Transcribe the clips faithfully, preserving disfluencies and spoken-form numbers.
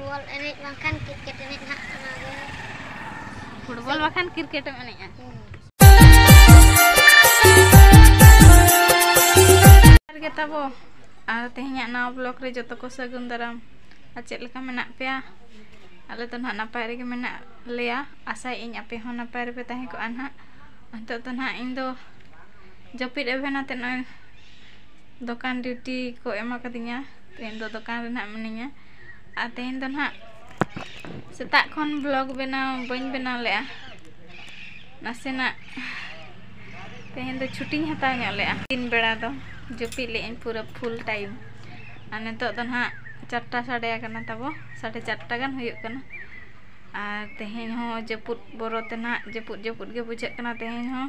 ᱵᱚᱞ ᱮᱱᱮᱡ ᱵᱟᱝᱠᱷᱟᱱ ᱠᱨᱤᱠᱮᱴ ᱮᱱᱮᱡ ᱱᱟᱦᱟᱜ, ᱚᱱᱟᱜᱮ᱾ ᱯᱷᱩᱴᱵᱚᱞ ᱵᱟᱠᱷᱟᱱ ᱠᱨᱤᱠᱮᱴ ᱮᱢ ᱮᱱᱮᱡᱼᱟ? ᱦᱩᱸ᱾ ᱡᱚᱦᱟᱨ ᱜᱮ ᱛᱟᱵᱚ, ᱟᱨ ᱛᱮᱦᱮᱧᱟᱜ ᱱᱟᱣᱟ ᱵᱞᱚᱜ ᱨᱮ ᱡᱚᱛᱚ ᱠᱚ ᱥᱟᱹᱜᱩᱱ ᱫᱟᱨᱟᱢ᱾ ᱟᱨ ᱪᱮᱫ ᱞᱮᱠᱟ ᱢᱮᱱᱟᱜ ᱯᱮᱭᱟ? ᱟᱞᱮ ᱫᱚ ᱱᱟᱦᱟᱜ ᱱᱟᱯᱟᱭ ᱨᱮᱜᱮ ᱢᱮᱱᱟᱜ ᱞᱮᱭᱟ᱾ ᱟᱥᱟᱭᱮᱫ ᱟᱹᱧ ᱟᱯᱮ ᱦᱚᱸ ᱱᱟᱯᱟᱭ ᱨᱮᱯᱮ ᱛᱟᱦᱮᱸ ᱠᱚᱜᱼᱟ ᱱᱟᱦᱟᱜ᱾ ᱱᱤᱛᱚᱜ ᱫᱚ ᱱᱟᱦᱟᱜ ᱤᱧ ᱫᱚ ᱡᱟᱹᱯᱤᱫ ᱮᱵᱷᱮᱱ ᱟᱛᱮ ᱱᱚᱜᱼᱚᱭ ᱫᱚᱠᱟᱱ ᱰᱤᱭᱩᱴᱤ ᱠᱚ ᱮᱢ ᱟᱠᱟᱫᱤᱧᱟ᱾ ᱛᱮᱦᱮᱧ ᱫᱚ ᱫᱚᱠᱟᱱ ᱨᱮ ᱱᱟᱦᱟᱜ ᱢᱤᱱᱟᱹᱧᱟ᱾ ᱟᱨ ᱛᱮᱦᱮᱧ ᱫᱚ ᱱᱟᱦᱟᱜ ᱥᱮᱛᱟᱜ ᱠᱷᱚᱱ ᱵᱞᱚᱜ ᱵᱮᱱᱟᱣ ᱵᱟᱹᱧ ᱵᱮᱱᱟᱣ ᱞᱮᱫᱼᱟ᱾ ᱱᱟᱥᱮᱱᱟᱜ ᱛᱮᱦᱮᱧ ᱫᱚ ᱪᱷᱩᱴᱤᱧ ᱦᱟᱛᱟᱣ ᱧᱚᱜ ᱞᱮᱫᱼᱟ᱾ ᱫᱤᱱ ᱵᱮᱲᱟ ᱫᱚ ᱡᱟᱹᱯᱤᱫ ᱞᱮᱫ ᱟᱹᱧ ᱯᱩᱨᱟᱹ ᱯᱷᱩᱞ ᱴᱟᱭᱤᱢ᱾ ᱟᱨ ᱱᱤᱛᱚᱜ ᱫᱚ ᱱᱟᱦᱟᱜ ᱪᱟᱨᱴᱟ ᱥᱟᱰᱮ ᱟᱠᱟᱱᱟ ᱛᱟᱵᱚ, ᱥᱟᱲᱮ ᱪᱟᱨᱴᱟ ᱜᱟᱱ ᱦᱩᱭᱩᱜ ᱠᱟᱱᱟ᱾ ᱟᱨ ᱛᱮᱦᱮᱧ ᱦᱚᱸ ᱡᱟᱹᱯᱩᱫ ᱵᱚᱨᱚ ᱛᱮ ᱱᱟᱦᱟᱜ ᱡᱟᱹᱯᱩᱫ ᱡᱟᱹᱯᱩᱫ ᱜᱮ ᱵᱩᱡᱷᱟᱹᱜ ᱠᱟᱱᱟ ᱛᱮᱦᱮᱧ ᱦᱚᱸ᱾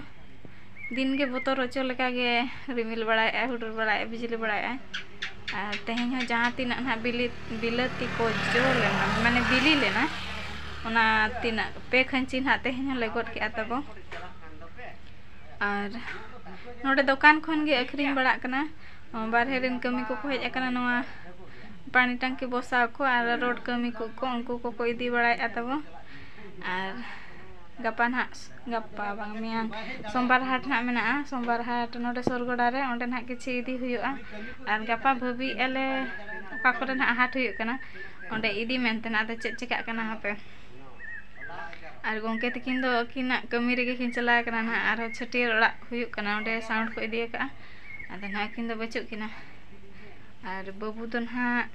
ᱫᱤᱱ ᱜᱮ ᱵᱚᱛᱚᱨ ᱦᱚᱪᱚ ᱞᱮᱠᱟ ᱜᱮ ᱨᱤᱢᱤᱞ ᱵᱟᱲᱟᱭᱮᱫᱼᱟᱭ, ᱦᱩᱰᱩᱨ ᱵᱟᱲᱟᱭᱮᱫᱼᱟᱭ, ᱵᱤᱡᱽᱞᱤ ᱵᱟᱲᱟᱭᱮᱫᱼᱟᱭ᱾ ᱟᱨ ᱛᱮᱦᱮᱧ ᱦᱚᱸ ᱡᱟᱦᱟᱸ ᱛᱤᱱᱟᱹᱜ ᱱᱟᱦᱟᱜ ᱵᱤᱞᱤ-, ᱵᱤᱞᱟᱹᱛᱤ ᱠᱚ ᱡᱚ ᱞᱮᱱᱟ, ᱢᱟᱱᱮ ᱵᱤᱞᱤ ᱞᱮᱱᱟ, ᱚᱱᱟ ᱛᱤᱱᱟᱹᱜ ᱯᱮ ᱠᱷᱟᱹᱧᱪᱤ ᱱᱟᱦᱟᱜ ᱛᱮᱦᱮᱧ ᱦᱚᱸᱞᱮ ᱜᱚᱫ ᱠᱮᱜᱼᱟ ᱛᱟᱵᱚ᱾ ᱟᱨ ᱱᱚᱰᱮ ᱫᱚᱠᱟᱱ ᱠᱷᱚᱱ ᱜᱮ ᱟᱹᱠᱷᱨᱤᱧ ᱵᱟᱲᱟᱜ ᱠᱟᱱᱟ᱾ ᱵᱟᱨᱦᱮ ᱨᱮᱱ ᱠᱟᱹᱢᱤ ᱠᱚᱠᱚ ᱦᱮᱡ ᱟᱠᱟᱱᱟ, ᱱᱚᱣᱟ ᱯᱟᱱᱤ ᱴᱟᱝᱠᱤ ᱵᱚᱥᱟᱣ ᱠᱚ ᱟᱨ ᱨᱳᱰ ᱠᱟᱹᱢᱤ ᱠᱚ, ᱩᱱᱠᱩ ᱠᱚᱠᱚ ᱤᱫᱤ ᱵᱟᱲᱟᱭᱮᱫᱼᱟ ᱛᱟᱵᱚ᱾ ᱟᱨ ᱜᱟᱯᱟ ᱱᱟᱦᱟᱜ, ᱜᱟᱯᱟ ᱵᱟᱝ, ᱢᱮᱭᱟᱝ ᱥᱳᱢᱵᱟᱨ ᱦᱟᱴ ᱱᱟᱦᱟᱜ ᱢᱮᱱᱟᱜᱼᱟ, ᱥᱳᱢᱵᱟᱨ ᱦᱟᱴ ᱱᱚᱰᱮ ᱥᱳᱨᱜᱚᱰᱟ ᱨᱮ, ᱚᱸᱰᱮ ᱱᱟᱦᱟᱜ ᱠᱤᱪᱷᱤ ᱤᱫᱤ ᱦᱩᱭᱩᱜᱼᱟ᱾ ᱟᱨ ᱜᱟᱯᱟ ᱵᱷᱟᱹᱵᱤᱭᱮᱫᱼᱟ ᱞᱮ ᱚᱠᱟ ᱠᱚᱨᱮ ᱱᱟᱦᱟᱜ ᱦᱟᱴ ᱦᱩᱭᱩᱜ ᱠᱟᱱᱟ, ᱚᱸᱰᱮ ᱤᱫᱤ ᱢᱮᱱᱛᱮ ᱱᱟᱦᱟᱜ᱾ ᱟᱫᱚ ᱪᱮᱫ ᱪᱤᱠᱟᱹᱜ ᱠᱟᱱᱟ ᱦᱟᱯᱮ᱾ ᱟᱨ ᱜᱚᱢᱠᱮ ᱛᱟᱹᱠᱤᱱ ᱫᱚ ᱟᱹᱠᱤᱱᱟᱜ ᱠᱟᱹᱢᱤ ᱨᱮᱜᱮ ᱠᱤᱱ ᱪᱟᱞᱟᱣ ᱠᱟᱱᱟ ᱱᱟᱦᱟᱜ, ᱟᱨᱦᱚᱸ ᱪᱷᱟᱹᱴᱭᱟᱹᱨ ᱚᱲᱟᱜ ᱦᱩᱭᱩᱜ ᱠᱟᱱᱟ, ᱚᱸᱰᱮ ᱥᱟᱣᱩᱱᱰ ᱠᱚ ᱤᱫᱤ ᱟᱠᱟᱫᱼᱟ᱾ ᱟᱫᱚ ᱱᱟᱦᱟᱜ ᱟᱹᱠᱤᱱ ᱫᱚ ᱵᱟᱹᱪᱩᱜ ᱠᱤᱱᱟ᱾ ᱟᱨ ᱵᱟᱹᱵᱩ ᱫᱚ ᱱᱟᱦᱟᱜ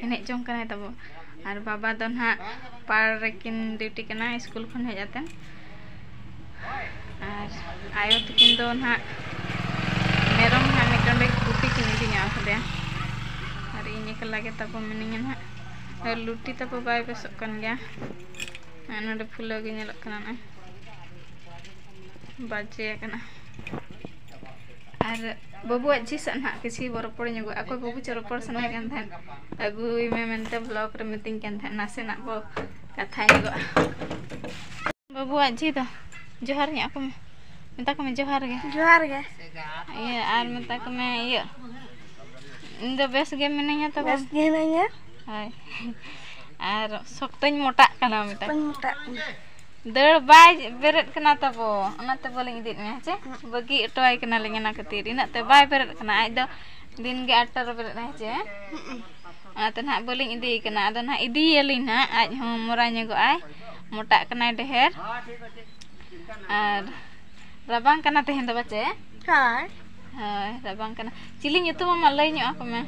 ᱮᱱᱮᱡ ᱡᱚᱝ ᱠᱟᱱᱟᱭ ᱛᱟᱵᱚ᱾ ᱟᱨ ᱵᱟᱵᱟ ᱫᱚ ᱱᱟᱦᱟᱜ ᱯᱟᱲ ᱨᱮᱠᱤᱱ ᱰᱤᱭᱩᱴᱤ ᱠᱟᱱᱟ ᱥᱠᱩᱞ ᱠᱷᱚᱱ ᱦᱮᱡ ᱟᱛᱮᱱ᱾ ᱟᱨ ᱟᱭᱳ ᱛᱟᱹᱠᱤᱱ ᱫᱚ ᱱᱟᱦᱟᱜ ᱢᱮᱨᱚᱢ ᱱᱟᱦᱟᱜ ᱢᱤᱫ ᱰᱚᱸᱰᱮᱠ ᱜᱩᱯᱤ ᱠᱤᱱ ᱤᱫᱤ ᱧᱚᱜ ᱟᱠᱟᱫᱮᱭᱟ᱾ ᱟᱨ ᱤᱧ ᱮᱠᱞᱟ ᱜᱮ ᱛᱟᱵᱚ ᱢᱤᱱᱟᱹᱧᱟ ᱱᱟᱦᱟᱜ᱾ ᱟᱨ ᱞᱩᱴᱤ ᱛᱟᱵᱚ ᱵᱟᱭ ᱵᱮᱥᱚᱜ ᱠᱟᱱ ᱜᱮᱭᱟ᱾ ᱟᱨ ᱱᱚᱰᱮ ᱯᱷᱩᱞᱟᱹᱣ ᱜᱮ ᱧᱮᱞᱚᱜ ᱠᱟᱱᱟ ᱱᱟᱦᱟᱜ᱾ ᱵᱟᱡᱮ ᱟᱠᱟᱱᱟ᱾ ᱟᱨ ᱵᱟᱹᱵᱩᱣᱟᱜ ᱡᱷᱤ ᱥᱟᱜ ᱱᱟᱦᱟᱜ ᱠᱤᱪᱷᱤ ᱵᱚ ᱨᱚᱯᱚᱲ ᱧᱚᱜᱚᱜᱼᱟ᱾ ᱚᱠᱚᱭ ᱵᱟᱹᱵᱩ ᱪᱚ ᱨᱚᱯᱚᱲ ᱥᱟᱱᱟᱭᱮ ᱠᱟᱱ ᱛᱟᱦᱮᱸᱫ, ᱟᱹᱜᱩᱭ ᱢᱮ ᱢᱮᱱᱛᱮ ᱵᱞᱚᱜ ᱨᱮ ᱢᱤᱛᱟᱹᱧ ᱠᱟᱱ ᱛᱟᱦᱮᱸᱫ, ᱱᱟᱥᱮᱱᱟᱜ ᱵᱚ ᱠᱟᱛᱷᱟ ᱧᱚᱜᱚᱜᱼᱟ᱾ ᱵᱟᱹᱵᱩᱣᱟᱜ ᱡᱷᱤ ᱫᱚ ᱡᱚᱦᱟᱨ ᱧᱚᱜ ᱟᱠᱚ ᱢᱮ, ᱢᱮᱛᱟ ᱠᱚ ᱢᱮ ᱡᱚᱦᱟᱨ ᱜᱮ᱾ ᱡᱚᱦᱟᱨ ᱜᱮ᱾ ᱤᱭᱟᱹ, ᱟᱨ ᱢᱮᱛᱟ ᱠᱚ ᱢᱮ ᱤᱭᱟᱹ, ᱤᱧ ᱫᱚ ᱵᱮᱥ ᱜᱮ ᱢᱤᱱᱟᱹᱧᱟ ᱛᱚᱵᱮ᱾ ᱵᱮᱥ ᱜᱮ ᱦᱤᱱᱟᱹᱧᱟ᱾ ᱦᱳᱭ᱾ ᱟᱨ ᱥᱚᱠᱛᱚᱧ ᱢᱚᱴᱟᱜ ᱠᱟᱱᱟ ᱢᱮᱛᱟᱭ᱾ ᱵᱟᱹᱧ ᱢᱚᱴᱟᱜ ᱠᱟᱱᱟ᱾ ᱫᱟᱹᱲ ᱵᱟᱭ ᱵᱮᱨᱮᱫ ᱠᱟᱱᱟ ᱛᱟᱵᱚ, ᱚᱱᱟᱛᱮ ᱵᱟᱹᱞᱤᱧ ᱤᱫᱤᱭᱮᱫ ᱢᱮᱭᱟ, ᱦᱮᱸ ᱪᱮ? ᱦᱩᱸ᱾ ᱵᱟᱹᱜᱤ ᱦᱚᱴᱚᱣᱟᱭ ᱠᱟᱱᱟᱞᱤᱧ ᱚᱱᱟ ᱠᱷᱟᱹᱛᱤᱨ, ᱤᱱᱟᱹᱜ ᱛᱮ ᱵᱟᱭ ᱵᱮᱨᱮᱫ ᱠᱟᱱᱟ᱾ ᱟᱡ ᱫᱚ ᱫᱤᱱ ᱜᱮ ᱟᱴ ᱴᱟ ᱨᱮ ᱵᱮᱨᱮᱫ ᱟᱭ, ᱦᱮᱸ ᱪᱮ? ᱦᱩᱸ᱾ ᱚᱱᱟᱛᱮ ᱱᱟᱦᱟᱜ ᱵᱟᱹᱞᱤᱧ ᱤᱫᱤᱭᱮ ᱠᱟᱱᱟ᱾ ᱟᱫᱚ ᱱᱟᱦᱟᱜ ᱤᱫᱤᱭᱮᱭᱟᱞᱤᱧ ᱱᱟᱦᱟᱜ, ᱟᱡ ᱦᱚᱸ ᱢᱚᱨᱟ ᱧᱚᱜᱚᱜ ᱟᱭ, ᱢᱚᱴᱟᱜ ᱠᱟᱱᱟᱭ ᱰᱷᱮᱨ᱾ ᱟᱨ ᱨᱟᱵᱟᱝ ᱠᱟᱱᱟ ᱛᱮᱦᱮᱧ ᱫᱚ ᱵᱟᱪᱮ? ᱦᱳᱭ᱾ ᱦᱳᱭ, ᱨᱟᱵᱟᱝ ᱠᱟᱱᱟ᱾ ᱪᱤᱞᱤ ᱧᱩᱛᱩᱢ ᱟᱢᱟᱜ ᱞᱟᱹᱭ ᱧᱚᱜ ᱟᱠᱚ ᱢᱮ?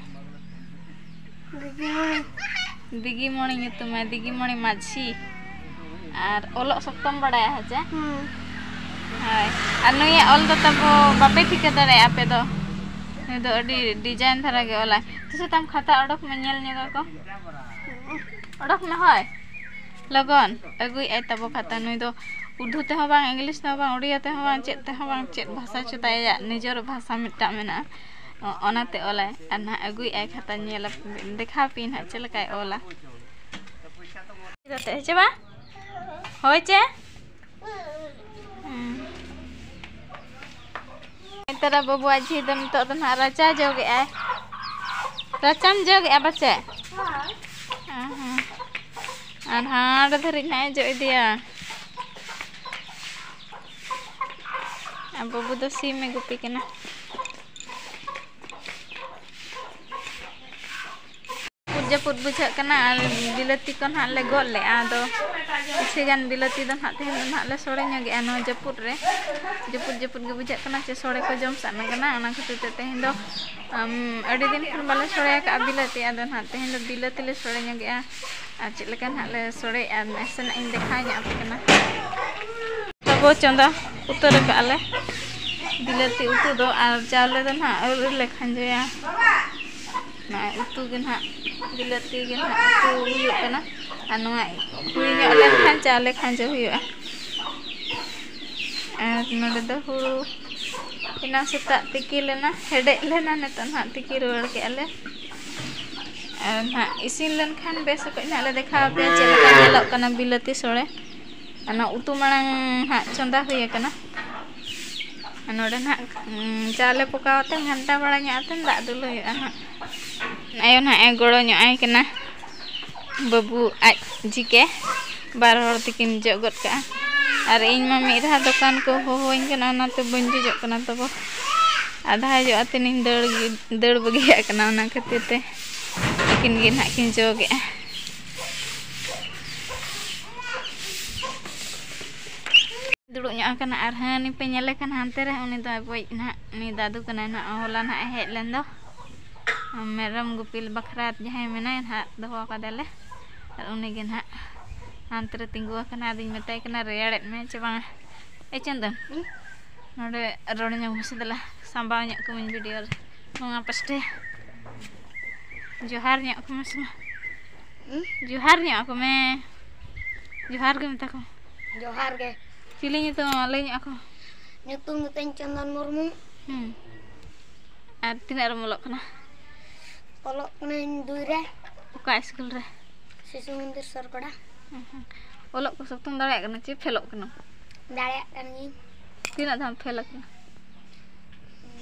ᱫᱤᱜᱤᱢᱚᱬᱤ᱾ ᱫᱤᱜᱤᱢᱚᱬᱤ ᱧᱩᱛᱩᱢ ᱟᱭ, ᱫᱤᱜᱤᱢᱚᱬᱤ ᱢᱟᱹᱡᱷᱤ᱾ ᱟᱨ ᱚᱞᱚᱜ ᱥᱚᱠᱛᱚᱢ ᱵᱟᱲᱟᱭᱟ, ᱦᱮᱸ ᱪᱮ? ᱦᱩᱸ᱾ ᱦᱳᱭ᱾ ᱟᱨ ᱱᱩᱭᱟᱜ ᱚᱞ ᱫᱚ ᱛᱟᱵᱚ ᱵᱟᱯᱮ ᱴᱷᱤᱠᱟᱹ ᱫᱟᱲᱮᱭᱟᱜᱼᱟ ᱟᱯᱮ ᱫᱚ᱾ ᱱᱩᱭ ᱫᱚ ᱟᱹᱰᱤ design ᱫᱷᱟᱨᱟ ᱜᱮ ᱚᱞᱟᱭ᱾ ᱛᱤᱥ ᱛᱟᱢ ᱠᱷᱟᱛᱟ ᱚᱰᱚᱠ ᱢᱮ, ᱧᱮᱞ ᱧᱚᱜᱟ ᱠᱚ᱾ ᱚᱰᱚᱠ ᱢᱮ, ᱦᱳᱭ᱾ ᱞᱚᱜᱚᱱ ᱟᱹᱜᱩᱭᱮᱫ ᱟᱭ ᱛᱟᱵᱚ ᱠᱷᱟᱛᱟ᱾ ᱱᱩᱭ ᱫᱚ ᱩᱨᱫᱩ ᱛᱮᱦᱚᱸ ᱵᱟᱝ, ᱤᱝᱞᱤᱥ ᱛᱮᱦᱚᱸ ᱵᱟᱝ, ᱩᱲᱤᱭᱟ ᱛᱮᱦᱚᱸ ᱵᱟᱝ, ᱪᱮᱫ ᱛᱮᱦᱚᱸ ᱵᱟᱝ, ᱪᱮᱫ ᱵᱷᱟᱥᱟ ᱪᱚ ᱛᱟᱭ, ᱟᱭᱟᱜ ᱱᱤᱡᱮᱨ ᱵᱷᱟᱥᱟ ᱢᱤᱫᱴᱟᱝ ᱢᱮᱱᱟᱜᱼᱟ᱾ ᱚ-, ᱚᱱᱟᱛᱮ ᱚᱞᱟᱭ᱾ ᱟᱨ ᱱᱟᱦᱟᱜ ᱟᱹᱜᱩᱭᱮᱫ ᱟᱭ ᱠᱷᱟᱛᱟ, ᱧᱮᱞ ᱟᱯᱮ, ᱫᱮᱠᱷᱟᱣ ᱯᱮ ᱱᱟᱦᱟᱜ ᱪᱮᱫ ᱞᱮᱠᱟᱭ ᱚᱞᱟ᱾ ᱠᱟᱛᱮ, ᱦᱮᱸ ᱪᱮ ᱵᱟᱝ? ᱦᱳᱭ ᱪᱮ? ᱦᱩᱸ᱾ ᱱᱮᱛᱟᱨ ᱵᱟᱹᱵᱩᱣᱟᱜ ᱡᱷᱤ ᱫᱚ ᱱᱤᱛᱚᱜ ᱫᱚ ᱱᱟᱦᱟᱜ ᱨᱟᱪᱟ ᱡᱚᱜᱮᱜᱼᱟᱭ᱾ ᱨᱟᱪᱟᱢ ᱡᱚᱜᱮᱜᱼᱟ ᱯᱟᱪᱮ? ᱦᱮᱸ, ᱦᱮᱸ᱾ ᱟᱨ ᱦᱟᱸᱰᱮ ᱫᱷᱟᱹᱨᱤᱡ ᱱᱟᱦᱟᱜ ᱮ ᱡᱚᱜ ᱤᱫᱤᱭᱟ᱾ ᱟᱨ ᱵᱟᱹᱵᱩ ᱫᱚ ᱥᱤᱢᱮ ᱜᱩᱯᱤ ᱠᱟᱱᱟ᱾ ᱡᱟᱹᱯᱩᱫ ᱡᱟᱹᱯᱩᱫ ᱵᱩᱡᱷᱟᱹᱜ ᱠᱟᱱᱟ, ᱟᱨ ᱵᱤᱞᱟᱹᱛᱤ ᱠᱚ ᱱᱟᱦᱟᱜ ᱞᱮ ᱜᱚᱫ ᱞᱮᱜᱼᱟ᱾ ᱟᱫᱚ ᱠᱤᱪᱷᱩ ᱜᱟᱱ ᱵᱤᱞᱟᱹᱛᱤ ᱫᱚ ᱱᱟᱦᱟᱜ ᱛᱮᱦᱮᱧ ᱫᱚ ᱱᱟᱦᱟᱜ ᱞᱮ ᱥᱚᱲᱮ ᱧᱚᱜᱮᱜᱼᱟ᱾ ᱱᱚᱣᱟ ᱡᱟᱹᱯᱩᱫ ᱨᱮ, ᱡᱟᱹᱯᱩᱫ ᱡᱟᱹᱯᱩᱫ ᱜᱮ ᱵᱩᱡᱷᱟᱹᱜ ᱠᱟᱱᱟ, ᱪᱮ ᱥᱚᱲᱮ ᱠᱚ ᱡᱚᱢ ᱥᱟᱱᱟ ᱠᱟᱱᱟ᱾ ᱚᱱᱟ ᱠᱷᱟᱹᱛᱤᱨ ᱛᱮ ᱛᱮᱦᱮᱧ ᱫᱚ, ᱟᱢ, ᱟᱹᱰᱤ ᱫᱤᱱ ᱠᱷᱚᱱ ᱵᱟᱞᱮ ᱥᱚᱲᱮ ᱟᱠᱟᱫᱼᱟ ᱵᱤᱞᱟᱹᱛᱤ᱾ ᱟᱫᱚ ᱱᱟᱦᱟᱜ ᱛᱮᱦᱮᱧ ᱫᱚ ᱵᱤᱞᱟᱹᱛᱤ ᱞᱮ ᱥᱚᱲᱮ ᱧᱚᱜᱮᱜᱼᱟ᱾ ᱟᱨ ᱪᱮᱫ ᱞᱮᱠᱟ ᱱᱟᱦᱟᱜ ᱞᱮ ᱥᱚᱲᱮᱭᱮᱜᱼᱟ, ᱱᱟᱥᱮᱱᱟᱜ ᱤᱧ ᱫᱮᱠᱷᱟᱣ ᱧᱚᱜ ᱟᱯᱮ ᱠᱟᱱᱟ᱾ ᱟᱵᱚ ᱪᱚᱸᱫᱟ ᱩᱛᱟᱹᱨ ᱟᱠᱟᱫᱼᱟ ᱞᱮ ᱵᱤᱞᱟᱹᱛᱤ ᱩᱛᱩ ᱫᱚ, ᱟᱨ ᱪᱟᱣᱞᱮ ᱫᱚ ᱱᱟᱦᱟᱜ ᱟᱹᱣᱨᱤ ᱞᱮ ᱠᱷᱟᱸᱡᱚᱭᱟ᱾ ᱱᱚᱜᱼᱚᱭ ᱩᱛᱩ ᱜᱮ ᱱᱟᱦᱟᱜ, ᱵᱤᱞᱟᱹᱛᱤ ᱜᱮ ᱱᱟᱦᱟᱜ ᱩᱛᱩ ᱦᱩᱭᱩᱜ ᱠᱟᱱᱟ᱾ ᱟᱨ ᱱᱚᱣᱟ ᱦᱩᱭ ᱧᱚᱜ ᱞᱮᱱᱠᱷᱟᱱ ᱪᱟᱣᱞᱮ ᱠᱷᱟᱸᱡᱚ ᱦᱩᱭᱩᱜᱼᱟ᱾ ᱟᱨ ᱱᱚᱰᱮ ᱫᱚ ᱦᱩᱲᱩ ᱮᱱᱟᱝ ᱥᱮᱛᱟᱜ ᱛᱤᱠᱤ ᱞᱮᱱᱟ, ᱦᱮᱰᱮᱡ ᱞᱮᱱᱟ, ᱱᱤᱛᱚᱜ ᱱᱟᱦᱟᱜ ᱛᱤᱠᱤ ᱨᱩᱣᱟᱹᱲ ᱠᱮᱜᱼᱟ ᱞᱮ᱾ ᱟᱨ ᱱᱟᱦᱟᱜ ᱤᱥᱤᱱ ᱞᱮᱱᱠᱷᱟᱱ ᱵᱮᱥ ᱚᱠᱚᱡ ᱱᱟᱦᱟᱜ ᱞᱮ ᱫᱮᱠᱷᱟᱣ ᱟᱯᱮᱭᱟ ᱪᱮᱫ ᱞᱮᱠᱟ ᱧᱮᱞᱚᱜ ᱠᱟᱱᱟ ᱵᱤᱞᱟᱹᱛᱤ ᱥᱚᱲᱮ᱾ ᱚᱱᱟ ᱩᱛᱩ ᱢᱟᱲᱟᱝ ᱦᱟᱸᱜ ᱪᱚᱸᱫᱟ ᱦᱩᱭ ᱟᱠᱟᱱᱟ᱾ ᱱᱚᱰᱮ ᱱᱟᱦᱟᱜ, ᱩᱸ, ᱪᱟᱣᱞᱮ ᱯᱚᱠᱟᱣ ᱠᱟᱛᱮ ᱜᱷᱟᱱᱴᱟ ᱵᱟᱲᱟ ᱧᱚᱜ ᱠᱟᱛᱮ ᱫᱟᱜ ᱫᱩᱞ ᱦᱩᱭᱩᱜᱼᱟ ᱱᱟᱦᱟᱜ᱾ ᱟᱭᱳ ᱱᱟᱦᱟᱜ ᱮ ᱜᱚᱲᱚ ᱧᱚᱜ ᱟᱭ ᱠᱟᱱᱟ ᱵᱟᱹᱵᱩ ᱟᱡ ᱡᱤ ᱜᱮ᱾ ᱵᱟᱨ ᱦᱚᱲ ᱛᱮᱠᱤᱱ ᱡᱚᱜ ᱜᱚᱫ ᱠᱟᱜᱼᱟ᱾ ᱟᱨ ᱤᱧ ᱢᱟ ᱢᱤᱫ ᱫᱷᱟᱣ ᱫᱚᱠᱟᱱ ᱠᱚ ᱦᱚᱦᱚᱣᱟᱹᱧ ᱠᱟᱱᱟ, ᱚᱱᱟᱛᱮ ᱵᱟᱹᱧ ᱡᱚᱡᱚᱜ ᱠᱟᱱᱟ ᱛᱟᱵᱚ᱾ ᱟᱫᱷᱟ ᱡᱚᱜ ᱟᱛᱮ ᱤᱧ ᱫᱟᱹᱲ ᱜᱤ-, ᱫᱟᱹᱲ ᱵᱟᱹᱜᱤᱭᱟᱜ ᱠᱟᱱᱟ, ᱚᱱᱟ ᱠᱷᱟᱹᱛᱤᱨ ᱛᱮ ᱟᱹᱠᱤᱱ ᱜᱮ ᱱᱟᱦᱟᱜ ᱠᱤᱱ ᱡᱚᱜᱮᱜᱼᱟ᱾ ᱫᱩᱲᱩᱵ ᱧᱚᱜ ᱟᱠᱟᱱᱟ᱾ ᱟᱨ ᱦᱟᱹᱱᱤ ᱯᱮ ᱧᱮᱞᱮ ᱠᱷᱟᱱ ᱦᱟᱱᱛᱮ ᱨᱮ, ᱩᱱᱤ ᱫᱚ ᱟᱵᱚᱭᱤᱡ ᱱᱟᱦᱟᱜ, ᱩᱱᱤ ᱫᱟᱫᱩ ᱠᱟᱱᱟᱭ ᱱᱟᱦᱟᱜ, ᱦᱚᱞᱟ ᱱᱟᱦᱟᱜ ᱮ ᱦᱮᱡ ᱞᱮᱱ ᱫᱚ᱾ ᱢᱮᱨᱚᱢ ᱜᱩᱯᱤ ᱵᱟᱠᱷᱨᱟ ᱡᱟᱦᱟᱸᱭ ᱢᱮᱱᱟᱭᱟ ᱱᱟᱦᱟᱜ, ᱫᱚᱦᱚ ᱠᱟᱫᱮᱭᱟᱞᱮ᱾ ᱟᱨ ᱩᱱᱤ ᱜᱮ ᱱᱟᱦᱟᱜ ᱦᱟᱱᱛᱮ ᱨᱮ ᱛᱤᱸᱜᱩ ᱟᱠᱟᱱᱟ᱾ ᱟᱫᱚᱧ ᱢᱮᱛᱟᱭ ᱠᱟᱱᱟ, "ᱨᱮᱭᱟᱲᱮᱫ ᱢᱮ ᱪᱮ ᱵᱟᱝᱟ?" ᱮ ᱪᱟᱸᱫᱟᱹ, ᱦᱩᱸ? ᱱᱚᱰᱮ ᱨᱚᱲ ᱧᱚᱜ ᱢᱮᱥᱮ ᱫᱮᱞᱟ, ᱥᱟᱢᱵᱟᱣ ᱧᱚᱜ ᱠᱚᱢᱤᱧ ᱵᱷᱤᱰᱤᱭᱳ ᱨᱮ᱾ ᱱᱚᱣᱟ ᱯᱟᱥᱴᱮ ᱡᱚᱦᱟᱨ ᱧᱚᱜ ᱠᱚᱢᱮ ᱥᱮ ᱢᱟ᱾ ᱦᱩᱸ? ᱡᱚᱦᱟᱨ ᱧᱚᱜ ᱠᱚᱢᱮ᱾ ᱡᱚᱦᱟᱨ ᱜᱮ ᱢᱮᱛᱟ ᱠᱚᱢ᱾ ᱡᱚᱦᱟᱨ ᱜᱮ᱾ ᱪᱤᱞᱤ ᱧᱩᱛᱩᱢ ᱞᱟᱹᱭ ᱧᱚᱜ ᱟᱠᱚ? ᱧᱩᱛᱩᱢ ᱫᱚ ᱛᱤᱧ ᱪᱚᱱᱫᱚᱱ ᱢᱩᱨᱢᱩ᱾ ᱦᱩᱸ᱾ ᱟᱨ ᱛᱤᱱᱟᱹᱜ ᱨᱮᱢ ᱚᱞᱚᱜ ᱠᱟᱱᱟ? ᱚᱞᱚᱜ ᱠᱟᱹᱱᱟᱹᱧ ᱫᱩᱭ ᱨᱮ᱾ ᱚᱠᱟ ᱥᱠᱩᱞ ᱨᱮ? ᱥᱤᱥᱩ ᱢᱚᱱᱫᱤᱨ ᱥᱚᱨᱠᱚᱲᱟ᱾ ᱦᱩᱸ ᱦᱩᱸ᱾ ᱚᱞᱚᱜ ᱠᱚ ᱥᱚᱠᱛᱚᱢ ᱫᱟᱲᱮᱭᱟᱜ ᱠᱟᱱᱟ ᱪᱮ ᱯᱷᱮᱞᱚᱜ ᱠᱟᱱᱟᱢ? ᱫᱟᱲᱮᱭᱟᱜ ᱠᱟᱱ ᱜᱤᱭᱟᱹᱧ᱾ ᱛᱤᱱᱟᱹᱜ ᱫᱷᱟᱣ ᱮᱢ ᱯᱷᱮᱞ ᱟᱠᱟᱱᱟ?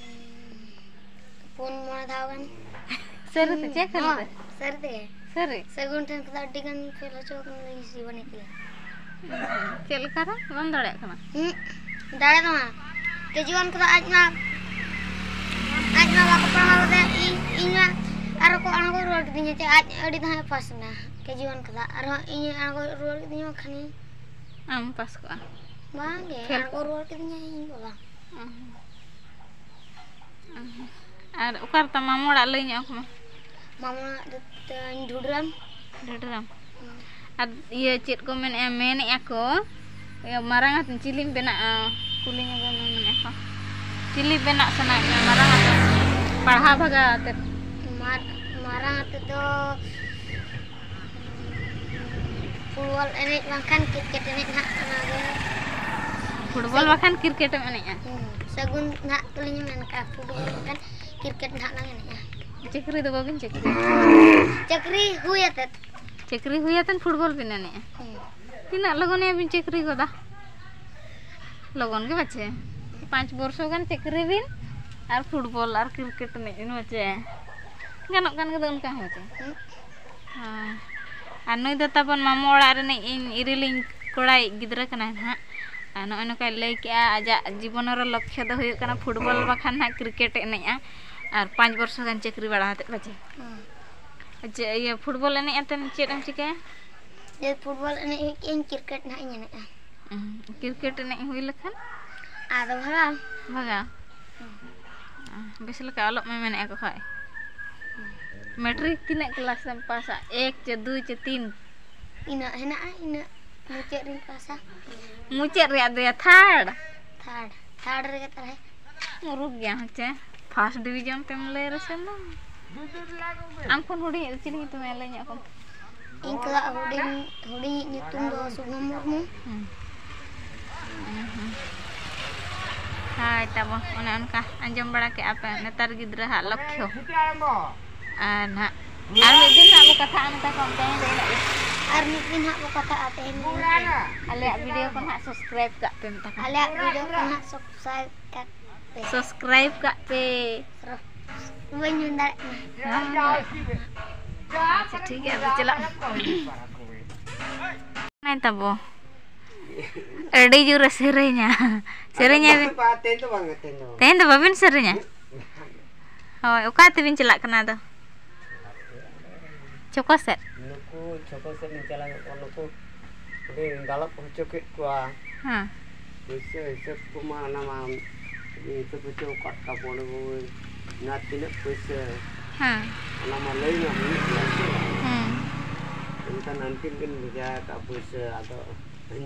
ᱯᱩᱱ ᱢᱚᱬᱮ ᱫᱷᱟᱣ ᱜᱟᱱ᱾ ᱥᱟᱹᱨᱤ ᱛᱮ? ᱦᱩᱸ, ᱪᱮᱫ ᱠᱷᱟᱹᱞᱤ ᱦᱳᱭ, ᱛᱮ? ᱥᱟᱹᱨᱤ ᱛᱮᱜᱮ᱾ ᱥᱟᱹᱨᱤ? ᱥᱟᱹᱜᱩᱱ ᱴᱷᱮᱱ ᱠᱷᱚᱱ ᱟᱹᱰᱤ ᱜᱟᱱ ᱯᱷᱮᱞ ᱦᱚᱪᱚ ᱟᱠᱟᱱᱟ, ᱦᱤᱥᱤ ᱵᱟᱹᱱᱩᱜ ᱛᱤᱧᱟ᱾ ᱪᱮᱫ ᱞᱮᱠᱟ ᱨᱮ? ᱵᱟᱢ ᱫᱟᱲᱮᱭᱟᱜ ᱠᱟᱱᱟ? ᱦᱩᱸ, ᱫᱟᱲᱮ ᱫᱚ ᱵᱟᱝ᱾ ᱠᱮᱡᱤ ᱳᱣᱟᱱ ᱠᱷᱚᱱ ᱟᱡ ᱢᱟ, ᱟᱡ ᱢᱟ ᱵᱟᱠᱚ ᱯᱟᱲᱦᱟᱣ ᱞᱮᱫᱮᱭᱟ, ᱤᱧ, ᱤᱧ ᱢᱟ ᱟᱨᱚ ᱠᱚ ᱟᱬᱜᱚ ᱨᱩᱣᱟᱹᱲ ᱠᱤᱫᱤᱧᱟ ᱪᱮ, ᱟᱡ ᱟᱹᱰᱤ ᱫᱷᱟᱣ ᱮ ᱯᱷᱟᱥ ᱮᱱᱟ ᱠᱮᱡᱤ ᱳᱣᱟᱱ ᱠᱷᱚᱱ᱾ ᱟᱨᱦᱚᱸ ᱤᱧ ᱟᱬᱜᱚ ᱨᱩᱣᱟᱹᱲ ᱠᱤᱫᱤᱧᱟ ᱵᱟᱠᱷᱟᱱ ᱤᱧ ᱟᱢ ᱯᱟᱥ ᱠᱚᱜᱼᱟ? ᱵᱟᱝ ᱜᱮ, ᱯᱷᱮᱞ ᱟᱬᱜᱚ ᱠᱚᱜᱼᱟ᱾ ᱨᱩᱣᱟᱹᱲ ᱠᱤᱫᱤᱧᱟ ᱤᱧ ᱵᱟᱵᱟ᱾ ᱚ᱾ ᱟᱨ ᱚᱠᱟ ᱨᱮ ᱛᱟᱢ ᱢᱟᱢᱚ ᱚᱲᱟᱜ? ᱞᱟᱹᱭ ᱧᱚᱜ ᱟᱠᱚ ᱢᱮ᱾ ᱢᱟᱢᱚ ᱚᱲᱟᱜ ᱫᱚ ᱛᱟᱹᱧ ᱰᱷᱩᱰᱨᱟᱢ᱾ ᱰᱷᱩᱰᱨᱟᱢ᱾ ᱦᱩᱸ᱾ ᱟᱨ ᱤᱭᱟᱹ ᱪᱮᱫ ᱠᱚ ᱢᱮᱱᱮᱫᱼᱟ, ᱢᱮᱱᱮᱫᱼᱟ ᱠᱚ, ᱤᱭᱟᱹ ᱢᱟᱨᱟᱝ ᱟᱛᱮ ᱪᱤᱞᱤᱢ ᱵᱮᱱᱟᱜᱼᱟ? ᱠᱩᱞᱤ ᱧᱚᱜᱮ ᱢᱮ, ᱢᱮᱱᱮᱫᱼᱟ ᱠᱚ᱾ ᱪᱤᱞᱤ ᱵᱮᱱᱟᱜ ᱥᱟᱱᱟᱭᱮᱫ ᱢᱮᱭᱟ ᱢᱟᱨᱟᱝ ᱟᱛᱮ? ᱯᱟᱲᱦᱟᱣ ᱵᱷᱟᱜᱟᱣ ᱟᱛᱮ᱾ ᱢᱟᱨ-, ᱢᱟᱨᱟᱝ ᱟᱛᱮ ᱫᱚ ᱯᱷᱩᱴᱵᱚᱞ ᱮᱱᱮᱡ ᱵᱟᱝᱠᱷᱟᱱ ᱠᱨᱤᱠᱮᱴ ᱮᱱᱮᱡ ᱱᱟᱦᱟᱜ, ᱚᱱᱟᱜᱮ᱾ ᱯᱷᱩᱴᱵᱚᱞ ᱥᱟᱹᱜᱩᱱ ᱵᱟᱠᱷᱟᱱ ᱠᱨᱤᱠᱮᱴ ᱮᱢ ᱮᱱᱮᱡᱼᱟ? ᱦᱩᱸ, ᱥᱟᱹᱜᱩᱱ ᱱᱟᱦᱟᱜ ᱛᱟᱹᱞᱤᱧ ᱢᱮᱱ ᱠᱟᱜᱼᱟ, ᱯᱷᱩᱴᱵᱚᱞ ᱵᱟᱝᱠᱷᱟᱱ ᱠᱨᱤᱠᱮᱴ ᱱᱟᱦᱟᱜ ᱞᱟᱝ ᱮᱱᱮᱡᱼᱟ᱾ ᱪᱟᱹᱠᱨᱤ ᱫᱚ ᱵᱟᱵᱤᱱ ᱪᱟᱹᱠᱨᱤᱭᱟ? ᱪᱟᱹᱠᱨᱤ ᱦᱩᱭ ᱟᱛᱮᱫ᱾ ᱪᱟᱹᱠᱨᱤ ᱦᱩᱭ ᱟᱛᱮᱫ ᱯᱷᱩᱴᱵᱚᱞ ᱵᱤᱱ ᱮᱱᱮᱡᱼᱟ? ᱦᱩᱸ᱾ ᱛᱤᱱᱟᱹᱜ ᱞᱚᱜᱚᱱ ᱵᱤᱱ ᱪᱟᱹᱠᱨᱤ ᱜᱚᱫᱟ? ᱞᱚᱜᱚᱱ ᱜᱮ ᱯᱟᱪᱷᱮ? ᱯᱟᱸᱪ ᱵᱚᱨᱥᱚ ᱜᱟᱱ ᱪᱟᱹᱠᱨᱤ ᱵᱤᱱ ᱟᱨ ᱯᱷᱩᱴᱵᱚᱞ ᱟᱨ ᱠᱨᱤᱠᱮᱴ ᱮᱱᱮᱡ ᱵᱤᱱ ᱢᱟᱪᱮ᱾ ᱜᱟᱱᱚᱜ ᱠᱟᱱ ᱜᱮᱫᱚ ᱚᱱᱠᱟ ᱦᱚᱸ ᱪᱮ᱾ ᱦᱮᱸ᱾ ᱟᱨ ᱱᱩᱭ ᱫᱚ ᱛᱟᱵᱚᱱ ᱢᱟᱢᱚ ᱚᱲᱟᱜ ᱨᱤᱱᱤᱡ ᱤᱧ ᱤᱨᱤᱞᱤᱧ ᱠᱚᱲᱟᱭᱤᱡ ᱜᱤᱫᱽᱨᱟᱹ ᱠᱟᱱᱟᱭ ᱱᱟᱦᱟᱜ᱾ ᱟᱨ ᱱᱚᱜᱼᱚᱭ ᱱᱚᱝᱠᱟᱭ ᱞᱟᱹᱭ ᱠᱮᱜᱼᱟ, ᱟᱡᱟᱜ ᱡᱤᱵᱚᱱ ᱨᱮ ᱞᱚᱠᱠᱷᱚ ᱫᱚ ᱦᱩᱭᱩᱜ ᱠᱟᱱᱟ ᱯᱷᱩᱴᱵᱚᱞ ᱵᱟᱠᱷᱟᱱ ᱱᱟᱦᱟᱜ ᱠᱨᱤᱠᱮᱴ ᱮ ᱮᱱᱮᱡᱼᱟ᱾ ᱟᱨ ᱯᱟᱸᱪ ᱵᱚᱨᱥᱚ ᱜᱟᱱ ᱪᱟᱹᱠᱨᱤ ᱵᱟᱲᱟ ᱠᱟᱛᱮᱫ ᱯᱟᱪᱮ᱾ ᱦᱮᱸ᱾ ᱟᱪᱪᱷᱟ, ᱤᱭᱟᱹ, ᱯᱷᱩᱴᱵᱚᱞ ᱮᱱᱮᱡ ᱟᱛᱮᱢ ᱪᱮᱫ ᱮᱢ ᱪᱤᱠᱟᱹᱭᱟ? ᱡᱮ ᱯᱷᱩᱴᱵᱚᱞ ᱮᱱᱮᱡ ᱦᱩᱭ ᱠᱮᱜᱼᱟᱹᱧ, ᱠᱨᱤᱠᱮᱴ ᱱᱟᱦᱟᱜ ᱤᱧ ᱮᱱᱮᱡᱼᱟ᱾ ᱦᱩᱸ, ᱠᱨᱤᱠᱮᱴ ᱮᱱᱮᱡ ᱦᱩᱭ ᱞᱮᱠᱷᱟᱱ? ᱟᱫᱚ ᱵᱷᱟᱜᱟ᱾ ᱵᱷᱟᱜᱟ? ᱦᱩᱸ᱾ ᱵᱮᱥ ᱞᱮᱠᱟ ᱚᱞᱚᱜ ᱢᱮ ᱢᱮᱱᱮᱫᱼᱟ ᱠᱚ ᱠᱷᱟᱡ᱾ ᱦᱩᱸ᱾ ᱢᱮᱴᱨᱤᱠ ᱛᱤᱱᱟᱹᱜ ᱠᱞᱟᱥ ᱮᱢ ᱯᱟᱥᱟ? ᱮᱠ ᱪᱮ ᱫᱩᱭ ᱪᱮ ᱛᱤᱱ? ᱤᱱᱟᱹᱜ ᱦᱮᱱᱟᱜᱼᱟ, ᱤᱱᱟᱹᱜ ᱢᱩᱪᱟᱹᱫ ᱨᱤᱧ ᱯᱟᱥᱟ᱾ ᱢᱩᱪᱟᱹᱫ ᱨᱮᱭᱟᱜ ᱫᱚᱭᱟ ᱛᱷᱟᱨᱰ? ᱛᱷᱟᱨᱰ, ᱛᱷᱟᱨᱰ ᱨᱮᱜᱮ ᱛᱟᱦᱮᱸ᱾ ᱢᱩᱨᱩᱠ ᱜᱮᱭᱟ ᱦᱮᱸ ᱪᱮ? ᱯᱷᱟᱥᱴ ᱰᱤᱵᱤᱡᱚᱱ ᱛᱮᱢ ᱞᱟᱹᱭ ᱨᱮᱥᱮ ᱫᱚ᱾ ᱟᱢ ᱠᱷᱚᱱ ᱦᱩᱰᱤᱧ ᱪᱤᱞᱤ ᱧᱩᱛᱩᱢ ᱮ ᱞᱟᱹᱭ ᱧᱚᱜ ᱠᱚᱢ? ᱤᱧ ᱠᱷᱚᱱᱟᱜ ᱦᱩᱰᱤᱧ, ᱦᱩᱰᱤᱧᱤᱡ ᱧᱩᱛᱩᱢ ᱫᱚ ᱥᱩᱵᱷᱚᱢ ᱢᱩᱨᱢᱩ᱾ ᱦᱩᱸ᱾ ᱦᱩᱸ, ᱦᱩᱸ᱾ ᱦᱳᱭ ᱛᱟᱵᱚ, ᱚᱱᱮ ᱚᱱᱠᱟ ᱟᱸᱡᱚᱢ ᱵᱟᱲᱟ ᱠᱮᱜᱼᱟ ᱯᱮ ᱱᱮᱛᱟᱨ ᱜᱤᱫᱽᱨᱟᱹ ᱦᱟᱸᱜ ᱞᱚᱠᱠᱷᱚ᱾ ᱟᱨ ᱱᱟᱦᱟᱜ ᱟᱨ ᱢᱤᱫ ᱫᱤᱱ ᱦᱟᱸᱜ ᱵᱚ ᱠᱟᱛᱷᱟᱜᱼᱟ, ᱢᱮᱛᱟ ᱠᱚᱣᱟᱢ ᱛᱮᱦᱮᱧ ᱫᱚ ᱤᱱᱟᱹᱜ ᱜᱮ᱾ ᱟᱨ ᱢᱤᱫ ᱫᱤᱱ ᱦᱟᱸᱜ ᱵᱚ ᱠᱟᱛᱷᱟᱜᱼᱟ, ᱛᱮᱦᱮᱧ ᱫᱚ ᱤᱱᱟᱹᱜ ᱜᱮ᱾ ᱟᱞᱮᱭᱟᱜ ᱵᱷᱤᱰᱤᱭᱳ ᱠᱚ ᱱᱟᱦᱟᱜ ᱥᱟᱵᱥᱠᱨᱟᱭᱤᱵᱽ ᱠᱟᱜ ᱯᱮ, ᱢᱮᱛᱟ ᱠᱚᱣᱟ᱾ ᱟᱞᱮᱭᱟᱜ ᱵᱷᱤᱰᱤᱭᱳ ᱠᱚ ᱱᱟᱦᱟᱜ ᱥᱟᱵᱥᱠᱨᱟᱭᱤᱵᱽ ᱠᱟᱜ ᱯᱮ᱾ ᱥᱟᱵᱥᱠᱨᱟᱭᱤᱵᱽ ᱠᱟᱜ ᱯᱮ᱾ ᱵᱟᱹᱧ ᱢᱮᱱ ᱫᱟᱲᱮᱭᱟᱜ ᱠᱟᱱᱟ᱾ ᱟᱪᱪᱷᱟ, ᱴᱷᱤᱠ ᱜᱮᱭᱟ, ᱟᱫᱚ ᱪᱟᱞᱟᱜ ᱢᱮ᱾ ᱛᱟᱵᱚ᱾ ᱟᱹᱰᱤ ᱡᱳᱨᱮ ᱥᱮᱨᱮᱧᱟ᱾ ᱥᱮᱨᱮᱧᱟ᱾ ᱟᱫᱚ ᱵᱟᱝ, ᱛᱮᱦᱮᱧ ᱫᱚ ᱵᱟᱝ, ᱛᱮᱦᱮᱧ ᱫᱚ ᱵᱟᱝ᱾ ᱛᱮᱦᱮᱧ ᱫᱚ ᱵᱟᱵᱤᱱ ᱥᱮᱨᱮᱧᱟ? ᱦᱩᱸ᱾ ᱦᱳᱭ, ᱚᱠᱟ ᱛᱮᱵᱤᱱ ᱪᱟᱞᱟᱜ ᱠᱟᱱᱟ ᱟᱫᱚ? ᱪᱷᱚᱠᱚ ᱥᱮᱫ? ᱱᱩᱠᱩ ᱪᱷᱚᱠᱚ ᱥᱮᱫ ᱞᱤᱧ ᱪᱟᱞᱟᱣ ᱧᱚᱜ ᱠᱚᱣᱟ, ᱱᱩᱠᱩ ᱞᱤᱧ ᱫᱟᱞᱚᱵ ᱦᱚᱪᱚ ᱠᱮᱫ ᱠᱚᱣᱟ᱾ ᱦᱮᱸ᱾ ᱯᱩᱭᱥᱟᱹ ᱦᱤᱥᱟᱹᱵ ᱠᱚᱢᱟ, ᱚᱱᱟ ᱢᱟ ᱦᱤᱥᱟᱹᱵ ᱦᱚᱪᱚ ᱟᱠᱟᱫ ᱛᱟᱵᱚᱱ ᱵᱚᱱ, ᱚᱱᱟ ᱛᱤᱱᱟᱹᱜ ᱯᱩᱭᱥᱟᱹ, ᱦᱮᱸ᱾ ᱚᱱᱟ ᱢᱟ ᱞᱟᱹᱭ ᱢᱟ ᱦᱩᱭᱩᱜ ᱜᱮᱭᱟ ᱥᱮ᱾ ᱦᱮᱸ᱾ ᱮᱱᱠᱷᱟᱱ ᱟᱱᱴᱤ ᱠᱤᱱ ᱵᱷᱮᱡᱟ ᱟᱠᱟᱫ ᱯᱩᱭᱥᱟᱹ, ᱟᱫᱚ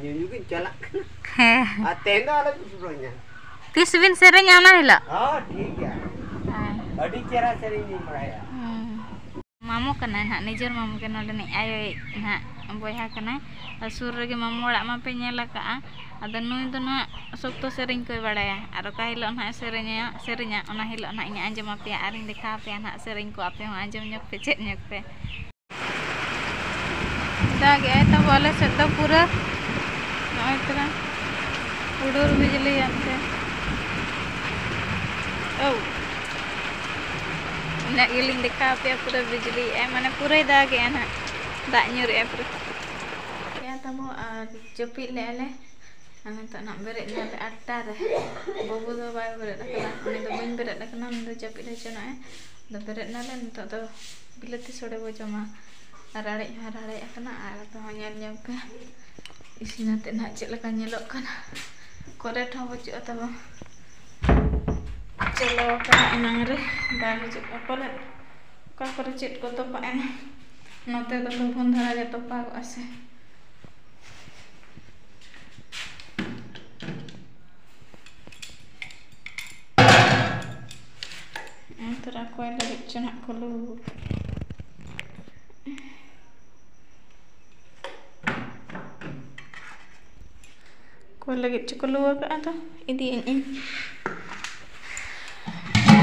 ᱧᱩᱧᱩ ᱠᱤᱱ ᱪᱟᱞᱟᱜ ᱠᱟᱱᱟ᱾ ᱦᱮᱸ᱾ ᱟᱨ ᱛᱮᱦᱮᱧ ᱫᱚ ᱟᱞᱚ ᱯᱮ ᱥᱩᱨᱩᱜᱼᱟ᱾ ᱛᱤᱥ ᱵᱤᱱ ᱥᱮᱨᱮᱧᱟ ᱚᱱᱟ ᱦᱤᱞᱳᱜ? ᱦᱚᱸ, ᱴᱷᱤᱠ ᱜᱮᱭᱟ᱾ ᱦᱮᱸ᱾ ᱟᱹᱰᱤ ᱪᱮᱦᱨᱟ ᱥᱮᱨᱮᱧ ᱞᱤᱧ ᱵᱟᱲᱟᱭᱟ᱾ ᱦᱩᱸ᱾ ᱢᱟᱢᱚ ᱠᱟᱱᱟᱭ ᱱᱟᱦᱟᱜ, ᱱᱤᱡᱮᱨ ᱢᱟᱢᱚ ᱜᱮ ᱱᱚᱰᱮᱱᱤᱡ ᱟᱭᱳᱭᱤᱡ ᱱᱟᱦᱟᱜ ᱵᱚᱭᱦᱟ ᱠᱟᱱᱟᱭ᱾ ᱟᱨ ᱥᱩᱨ ᱨᱮᱜᱮ ᱢᱟᱢᱚ ᱚᱲᱟᱜ ᱢᱟᱯᱮ ᱧᱮᱞ ᱟᱠᱟᱜᱼᱟ᱾ ᱟᱫᱚ ᱱᱩᱭ ᱫᱚ ᱱᱟᱦᱟᱜ ᱥᱚᱠᱛᱚ ᱥᱮᱨᱮᱧ ᱠᱚᱭ ᱵᱟᱲᱟᱭᱟ᱾ ᱟᱨ ᱚᱠᱟ ᱦᱤᱞᱳᱜ ᱱᱟᱦᱟᱜ ᱮ ᱥᱮᱨᱮᱧᱟ, ᱥᱮᱨᱮᱧᱟ, ᱚᱱᱟ ᱦᱤᱞᱳᱜ ᱱᱟᱦᱟᱜ ᱤᱧ ᱟᱸᱡᱚᱢ ᱟᱯᱮᱭᱟ ᱟᱨᱤᱧ ᱫᱮᱠᱷᱟᱣ ᱟᱯᱮᱭᱟ ᱱᱟᱦᱟᱜ ᱥᱮᱨᱮᱧ ᱠᱚ, ᱟᱯᱮ ᱦᱚᱸ ᱟᱸᱡᱚᱢ ᱧᱚᱜ ᱯᱮ, ᱪᱮᱫ ᱧᱚᱜ ᱯᱮ᱾ ᱫᱟᱜᱮᱜᱼᱟᱭ ᱛᱟᱵᱚ ᱟᱞᱮ ᱥᱮᱫ ᱫᱚ ᱯᱩᱨᱟᱹ᱾ ᱱᱚᱜᱼᱚᱭ ᱛᱚᱨᱟ ᱦᱩᱰᱩᱨ ᱵᱤᱡᱽᱞᱤ ᱟᱱᱛᱮ᱾ ᱳ, ᱤᱱᱟᱹᱜ ᱜᱮᱞᱤᱧ ᱫᱮᱠᱷᱟᱣ ᱟᱯᱮᱭᱟ, ᱯᱩᱨᱟᱹ ᱵᱤᱡᱽᱞᱤᱭᱮᱜᱼᱟᱭ, ᱢᱟᱱᱮ ᱯᱩᱨᱟᱹᱭ ᱫᱟᱜᱮᱜᱼᱟ ᱱᱟᱦᱟᱜ, ᱫᱟᱜ ᱧᱩᱨᱮᱜᱼᱟᱭ ᱯᱩᱨᱟᱹ᱾ ᱠᱮᱜᱼᱟ ᱛᱟᱵᱚ ᱟᱨ ᱡᱟᱹᱯᱤᱫ ᱞᱮᱜᱼᱟ ᱞᱮ᱾ ᱟᱨ ᱱᱤᱛᱚᱜ ᱱᱟᱜ ᱵᱮᱨᱮᱫ ᱱᱟᱞᱮ ᱟᱴᱴᱟ ᱨᱮ᱾ ᱵᱟᱹᱵᱩ ᱫᱚ ᱵᱟᱭ ᱵᱮᱨᱮᱫ ᱟᱠᱟᱱᱟ, ᱩᱱᱤ ᱫᱚ ᱵᱟᱹᱧ ᱵᱮᱨᱮᱫ ᱟᱠᱟᱱᱟ, ᱩᱱᱤ ᱫᱚ ᱡᱟᱹᱯᱤᱫ ᱦᱚᱪᱚ ᱱᱟᱜᱼᱟᱭ᱾ ᱟᱫᱚ ᱵᱮᱨᱮᱫ ᱱᱟᱞᱮ, ᱱᱤᱛᱚᱜ ᱫᱚ ᱵᱤᱞᱟᱹᱛᱤ ᱥᱚᱲᱮ ᱵᱚ ᱡᱚᱢᱟ᱾ ᱟᱨ ᱨᱟᱲᱮᱡ ᱦᱚᱸ ᱨᱟᱲᱮᱡ ᱟᱠᱟᱱᱟ, ᱟᱨ ᱟᱯᱮ ᱦᱚᱸ ᱧᱮᱞ ᱧᱚᱜ ᱯᱮ ᱤᱥᱤᱱ ᱟᱛᱮᱫ ᱱᱟᱦᱟᱜ ᱪᱮᱫ ᱞᱮᱠᱟ ᱧᱮᱞᱚᱜ ᱠᱟᱱᱟ᱾ ᱠᱚᱨᱮᱱᱴ ᱦᱚᱸ ᱵᱟᱹᱪᱩᱜᱼᱟ ᱛᱟᱵᱚ᱾ ᱪᱟᱞᱟᱣ ᱟᱠᱟᱱᱟ ᱮᱱᱟᱝ ᱨᱮ, ᱵᱟᱭ ᱦᱤᱡᱩᱜ ᱠᱟᱱᱟ ᱯᱟᱞᱮᱫ᱾ ᱚᱠᱟ ᱠᱚᱨᱮ ᱪᱮᱫ ᱠᱚ ᱛᱚᱯᱟᱜ ᱮᱱᱟ, ᱱᱚᱛᱮ ᱫᱚ ᱞᱚᱜᱚᱱ ᱫᱷᱟᱨᱟ ᱜᱮ ᱛᱚᱯᱟᱜᱚᱜᱼᱟ ᱥᱮ᱾ ᱮᱱᱛᱮ ᱚᱠᱚᱭ ᱞᱟᱹᱜᱤᱫ ᱪᱚ ᱱᱟᱦᱟᱜ ᱠᱚ ᱞᱩ᱾ ᱚᱠᱚᱭ ᱞᱟᱹᱜᱤᱫ ᱪᱚᱠᱚ ᱞᱩ ᱟᱠᱟᱫᱼᱟ ᱫᱚ, ᱤᱫᱤᱭᱟᱹᱧ ᱤᱧ᱾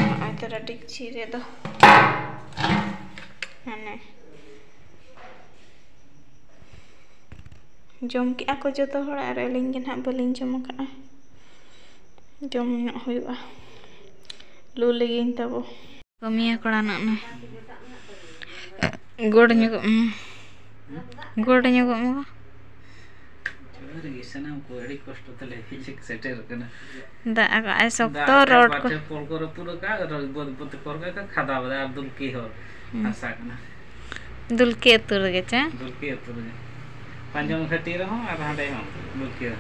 ᱱᱚᱜᱼᱚᱭ ᱛᱚᱨᱟ ᱰᱮᱠᱪᱤ ᱨᱮᱫᱚ ᱢᱟᱱᱮ ᱡᱚᱢ ᱠᱮᱜᱼᱟ ᱠᱚ ᱡᱚᱛᱚ ᱦᱚᱲ, ᱟᱨ ᱟᱹᱞᱤᱧ ᱜᱮ ᱱᱟᱦᱟᱜ ᱵᱟᱹᱞᱤᱧ ᱡᱚᱢ ᱟᱠᱟᱫᱼᱟ᱾ ᱡᱚᱢ ᱧᱚᱜ ᱦᱩᱭᱩᱜᱼᱟ, ᱞᱩ ᱞᱮᱜᱤᱧ ᱛᱟᱵᱚ᱾ ᱠᱟᱹᱢᱤᱭᱟ ᱠᱚᱲᱟ ᱱᱟᱜ ᱱᱩᱭ᱾ ᱜᱚᱲ ᱧᱚᱜᱚᱜ ᱢᱮ᱾ ᱜᱚᱲ ᱧᱚᱜᱚᱜ ᱢᱮ᱾ ᱡᱚᱦᱟᱨ ᱜᱮ ᱥᱟᱱᱟᱢ ᱠᱚ, ᱟᱹᱰᱤ ᱠᱚᱥᱴᱚ ᱛᱟᱞᱮ ᱦᱮᱡ ᱥᱮᱴᱮᱨ ᱠᱟᱱᱟ᱾ ᱫᱟᱜ ᱟᱠᱟᱜᱼᱟᱭ ᱥᱚᱠᱛᱚ ᱫᱟᱜ ᱟᱠᱟᱫ ᱨᱚᱰ ᱠᱚ᱾ ᱵᱟᱨ ᱯᱮ ᱯᱚᱞ ᱠᱚ ᱨᱟᱹᱯᱩᱫ ᱟᱠᱟᱫ, ᱨᱚ-, ᱵᱟᱹᱫᱽ ᱵᱟᱹᱫᱽ ᱠᱚᱨᱮ ᱠᱚ ᱠᱷᱟᱫᱟᱣ ᱮᱫᱟ ᱟᱨ ᱫᱩᱞᱠᱤ ᱦᱚᱨ ᱦᱩᱸ᱾ ᱦᱟᱥᱟ ᱠᱟᱱᱟ᱾ ᱫᱩᱞᱠᱤ ᱟᱹᱛᱩ ᱨᱮᱜᱮ ᱪᱮ? ᱫᱩᱞᱠᱤ ᱟᱹᱛᱩ ᱨᱮᱜᱮ᱾ ᱯᱟᱸᱡᱚᱢ ᱜᱷᱟᱹᱴᱤ ᱨᱮᱦᱚᱸ ᱟᱨ ᱦᱟᱸᱰᱮ ᱦᱚᱸ ᱫᱩᱞᱠᱤ ᱨᱮ᱾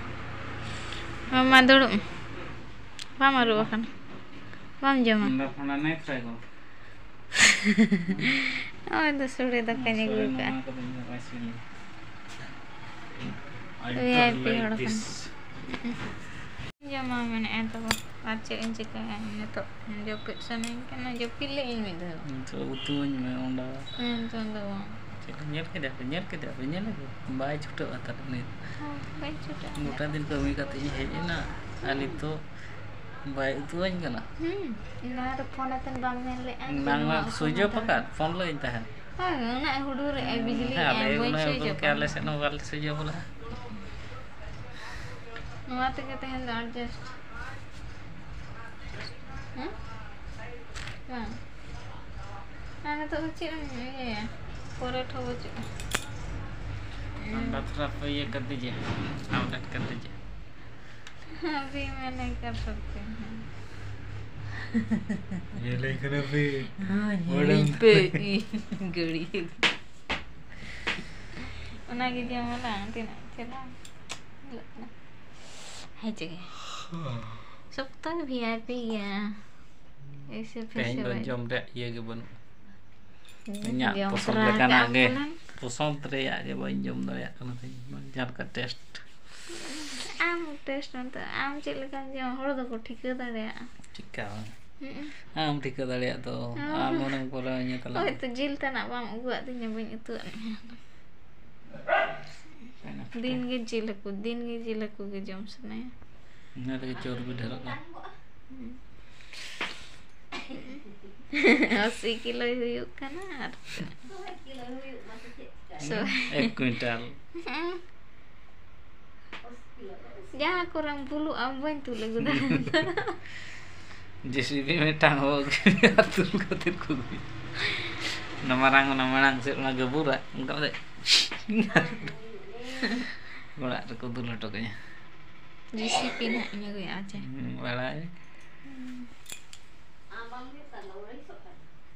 ᱢᱟᱢᱟ ᱫᱩᱲᱩᱵ ᱢᱮ᱾ ᱵᱟᱢ ᱟᱹᱨᱩᱵ ᱟᱠᱟᱱᱟ? ᱵᱟᱢ ᱡᱚᱢᱟ? ᱚᱸᱰᱮ ᱠᱷᱚᱱᱟᱜ next cycle᱾ ᱱᱚᱜᱼᱚᱭ ᱫᱚ ᱥᱚᱲᱮ ᱫᱟᱠᱟᱧ ᱟᱹᱜᱩ ᱥᱚᱲᱮ ᱟᱠᱟᱫᱼᱟ᱾ ᱱᱚᱣᱟ ᱠᱚᱫᱚ ᱤᱧ ᱫᱚ ᱵᱟᱭ ᱥᱤᱵᱤᱞᱟ᱾ I don't V I P like ᱦᱚᱲ this᱾ ᱠᱟᱱᱟ᱾ ᱡᱚᱢᱟ ᱢᱮᱱᱮᱫᱼᱟᱭ ᱛᱟᱵᱚ᱾ ᱟᱨ ᱪᱮᱫ ᱤᱧ ᱪᱤᱠᱟᱹᱭᱟ ᱱᱤᱛᱚᱜ? ᱡᱟᱹᱯᱤᱫ ᱥᱟᱱᱟᱧ ᱠᱟᱱᱟ, ᱡᱟᱹᱯᱤᱫ ᱞᱮᱜ ᱤᱧ ᱢᱤᱫ ᱫᱷᱟᱣ᱾ ᱱᱤᱛᱚᱜ ᱩᱛᱩᱣᱟᱹᱧ ᱢᱮ ᱚᱸᱰᱮ᱾ ᱦᱮᱸ, ᱱᱤᱛᱚᱜ ᱫᱚ ᱵᱟᱝ᱾ ᱪᱮᱫ ᱧᱮᱞ ᱠᱮᱫᱟ ᱯᱮ? ᱧᱮᱞ ᱠᱮᱫᱟ ᱯᱮ? ᱧᱮᱞ ᱟᱹᱜᱩ᱾ ᱵᱟᱭ ᱪᱷᱩᱴᱟᱹᱜᱼᱟ ᱛᱟᱦᱞᱮ ᱱᱤᱛ᱾ ᱦᱳᱭ, ᱵᱟᱭ ᱪᱷᱩᱴᱟᱹᱜᱼᱟ᱾ ᱜᱚᱴᱟ ᱫᱤᱱ ᱠᱟᱹᱢᱤ ᱠᱟᱛᱮ ᱤᱧ ᱦᱮᱡ ᱮᱱᱟ, ᱟᱨ ᱦᱩᱸ᱾ ᱱᱤᱛᱚᱜ ᱵᱟᱭ ᱩᱛᱩᱣᱟᱹᱧ ᱠᱟᱱᱟ᱾ ᱦᱩᱸ, ᱮᱱᱟᱝ ᱨᱮ ᱯᱷᱳᱱ ᱟᱛᱮᱫ ᱵᱟᱢ ᱢᱮᱱ ᱞᱮᱫᱼᱟ ᱡᱮ ᱮᱱᱟᱝ ᱱᱚᱣᱟ ᱢᱟ ᱩᱛᱩ ᱥᱩᱭᱤᱪ ᱚᱯᱷ ᱢᱮᱛᱟᱢ ᱟᱠᱟᱫ, ᱠᱟᱱᱟ᱾ ᱯᱷᱳᱱ ᱞᱮᱫ ᱟᱹᱧ ᱛᱟᱦᱮᱸᱫ᱾ ᱦᱳᱭ, ᱩᱱᱟᱹᱜ ᱦᱩᱰᱩᱨ ᱮᱜᱼᱟᱭ, ᱦᱩᱸ, ᱵᱤᱡᱽᱞᱤ ᱦᱮᱸ, ᱮᱜᱼᱟᱭ, ᱟᱞᱮ ᱵᱟᱹᱧ ᱩᱱᱟᱹᱜ ᱥᱩᱭᱤᱪ ᱦᱩᱰᱩᱨ ᱚᱯᱷ ᱠᱮᱜᱼᱟ, ᱟᱞᱮ ᱠᱟᱜᱼᱟ᱾ ᱥᱮᱫ ᱦᱚᱸ ᱵᱟᱞᱮ ᱥᱩᱭᱤᱪ ᱚᱯᱷ ᱞᱮᱫᱼᱟ᱾ ᱱᱚᱣᱟ ᱛᱮᱜᱮ ᱛᱮᱦᱮᱧ ᱫᱚ adjust᱾ ᱵᱟᱝ᱾ ᱟᱨ ᱱᱤᱛᱚᱜ ᱫᱚ ᱪᱮᱫ ᱮᱢ ᱤᱭᱟᱹᱭᱟ? ᱯᱚᱨᱚᱴᱷᱟ ᱵᱟᱹᱪᱩᱜᱼᱟ᱾ ᱟᱢ ᱵᱟᱛᱨᱟ ᱯᱮ ᱤᱭᱟᱹ ᱠᱟᱛᱮ ᱡᱮ, ᱟᱢ ᱞᱮᱴ ᱠᱟᱛᱮ ᱡᱮ᱾ ᱟᱹᱵᱤ ᱢᱮᱱᱮ ᱠᱟᱨ ᱥᱚᱠᱛᱮ ᱦᱮᱸ᱾ ᱧᱮᱞᱮ ᱠᱟᱱᱟ ᱯᱮ᱾ ᱦᱮᱸ, ᱢᱚᱰᱮᱞ ᱧᱮᱞᱮᱧ ᱯᱮ᱾ ᱤ, ᱜᱟᱹᱲᱤ᱾ ᱚᱱᱟᱜᱮ ᱡᱚᱢ ᱟᱞᱟᱝ ᱛᱤᱱᱟᱹᱜ ᱪᱮᱦᱨᱟ ᱧᱮᱞᱚᱜ ᱠᱟᱱᱟ᱾ ᱦᱮᱸ, ᱪᱮᱫ ᱜᱮ᱾ ᱥᱚᱠᱛᱚ ᱜᱮ ᱵᱷᱤ ᱟᱭ ᱯᱤ ᱜᱮᱭᱟ᱾ ᱮᱭᱥᱮ ᱯᱷᱮᱥᱮ ᱛᱮᱦᱮᱧ ᱫᱚ ᱵᱟᱭ ᱡᱚᱢ ᱨᱮᱭᱟᱜ ᱤᱭᱟᱹ ᱜᱮ ᱵᱟᱹᱱᱩᱜᱼᱟ᱾ ᱦᱩᱸ, ᱤᱧᱟᱹᱜ ᱡᱚᱢ ᱯᱚᱥᱚᱸᱫ ᱛᱚᱨᱟ ᱞᱮᱠᱟᱱᱟᱜ ᱠᱟᱜ ᱜᱮ, ᱯᱟᱞᱮᱱ᱾ ᱯᱚᱥᱚᱸᱫ ᱨᱮᱭᱟᱜ ᱜᱮ ᱵᱟᱹᱧ ᱡᱚᱢ ᱫᱟᱲᱮᱭᱟᱜ ᱠᱟᱱᱟ ᱛᱮᱦᱮᱧ ᱢᱟ, ᱡᱟᱦᱟᱸ ᱞᱮᱠᱟ ᱴᱮᱥᱴ᱾ ᱟᱢ ᱴᱮᱥᱴ ᱢᱮ ᱛᱚ, ᱟᱢ ᱪᱮᱫ ᱞᱮᱠᱟᱢ ᱡᱚᱢᱟ, ᱦᱚᱲ ᱫᱚᱠᱚ ᱴᱷᱤᱠᱟᱹ ᱫᱟᱲᱮᱭᱟᱜᱼᱟ᱾ ᱪᱤᱠᱟ ᱵᱟᱝ? ᱦᱩᱸ᱾ ᱟᱢ ᱴᱷᱤᱠᱟᱹ ᱫᱟᱲᱮᱭᱟᱜ ᱫᱚ, ᱦᱩᱸ᱾ ᱟᱢ ᱦᱩᱱᱟᱹᱝ ᱯᱚᱨᱮ ᱧᱮᱛᱟᱞᱟᱝ᱾ ᱦᱳᱭ ᱛᱚ, ᱡᱤᱞ ᱛᱟᱱᱟᱜ ᱵᱟᱢ ᱟᱹᱜᱩᱣᱟᱫ ᱛᱤᱧᱟᱹ, ᱵᱟᱹᱧ ᱩᱛᱩᱣᱟᱫ ᱢᱮᱭᱟ᱾ ᱫᱤᱱ ᱜᱮ ᱡᱤᱞ ᱦᱟᱹᱠᱩ, ᱫᱤᱱ ᱜᱮ ᱡᱤᱞ ᱦᱟᱹᱠᱩ ᱜᱮ ᱡᱚᱢ ᱥᱟᱱᱟᱭᱟ᱾ ᱚᱱᱟ ᱛᱮᱜᱮ ᱪᱚᱨᱵᱤ ᱰᱷᱮᱨᱚᱜ ᱠᱟᱱᱟ᱾ ᱦᱩᱸ᱾ ᱟᱥᱤ ᱠᱤᱞᱳᱭ ᱦᱩᱭᱩᱜ ᱠᱟᱱᱟ ᱟᱨ ᱥᱚ-, ᱮᱠ ᱠᱩᱭᱤᱱᱴᱟᱞ᱾ ᱦᱩᱸ᱾ ᱡᱟᱦᱟᱸ ᱠᱚᱨᱮᱢ ᱵᱩᱞᱩᱜᱼᱟ, ᱵᱟᱹᱧ ᱛᱩᱞ ᱟᱹᱜᱩ ᱫᱟᱲᱮᱭᱟᱫᱟ᱾ ᱡᱮ ᱥᱤ ᱵᱤ ᱢᱤᱫᱴᱟᱝ ᱦᱚᱸ ᱵᱟᱠᱚ ᱛᱩᱞ ᱠᱟᱛᱮ ᱠᱚ ᱟᱹᱜᱩᱭᱟ᱾ ᱚᱱᱟ ᱢᱟᱨᱟᱝ, ᱚᱱᱟ ᱢᱟᱲᱟᱝ ᱥᱮᱫ ᱚᱱᱟ ᱜᱟᱹᱵᱩᱨᱟᱜ, ᱚᱱᱠᱟ ᱠᱟᱛᱮ ᱚᱲᱟᱜ ᱨᱮᱠᱚ ᱫᱩᱞ ᱦᱚᱴᱚ ᱠᱟᱹᱧᱟ᱾ ᱡᱮ ᱥᱤ ᱯᱤ ᱱᱟᱦᱟᱜ ᱤᱧ ᱟᱹᱜᱩᱭᱟ, ᱟᱪᱪᱷᱟ᱾ ᱦᱩᱸ, ᱵᱟᱲᱟᱭ᱾ ᱦᱩᱸ᱾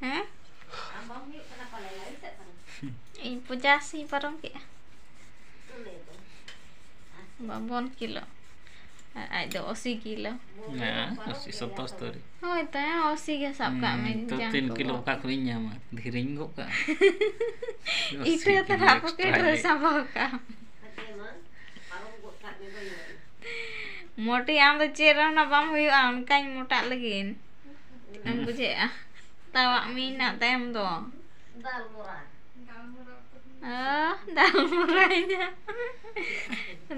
ᱦᱮᱸ? ᱤᱧ ᱯᱚᱪᱟᱥ ᱤᱧ ᱯᱟᱨᱚᱢ ᱠᱮᱜᱼᱟ᱾ ᱵᱟᱵᱚᱱ ᱠᱤᱞᱳ᱾ ᱟᱨ ᱟᱡ ᱫᱚ ᱟᱥᱤ ᱠᱤᱞᱳ᱾ ᱦᱮᱸ, ᱟᱥᱤ, ᱥᱚᱛᱛᱚᱨ ᱥᱛᱚᱨᱤ᱾ ᱦᱳᱭ ᱛᱚ, ᱦᱮᱸ, ᱟᱥᱤ ᱜᱮ ᱥᱟᱵ ᱠᱟᱜ ᱢᱮ, ᱦᱩᱸ, ᱛᱚ ᱡᱟᱝ ᱛᱤᱱ ᱠᱚ ᱠᱤᱞᱳ ᱵᱟᱝ᱾ ᱚᱠᱟ ᱠᱷᱚᱱᱤᱧ ᱧᱟᱢᱟ? ᱫᱷᱤᱨᱤᱧ ᱜᱚᱜ ᱠᱟᱜᱼᱟ᱾ ᱤᱴᱟᱹ ᱟᱥᱤ ᱛᱟᱱᱟᱜ ᱠᱤᱞᱳ ᱯᱚᱠᱮᱴ ᱮᱠᱥᱴᱨᱟ ᱨᱮ ᱦᱮᱡ᱾ ᱥᱟᱢᱵᱟᱣ ᱠᱟᱜ᱾ ᱢᱚᱴᱤ, ᱟᱢ ᱫᱚ ᱪᱮᱫ ᱨᱮᱦᱚᱸ ᱵᱟᱢ ᱦᱩᱭᱩᱜᱼᱟ, ᱚᱱᱠᱟᱧ ᱢᱚᱴᱟᱜ ᱞᱟᱹᱜᱤᱫ᱾ ᱮᱢ ᱵᱩᱡᱷᱟᱹᱣᱮᱜᱼᱟ? ᱛᱟᱣᱟᱜ ᱢᱮ ᱤᱧ ᱱᱟᱜ ᱛᱟᱭᱚᱢ ᱫᱚ᱾ ᱚ, ᱫᱟᱞ ᱢᱚᱨᱟᱭ ᱫᱟ᱾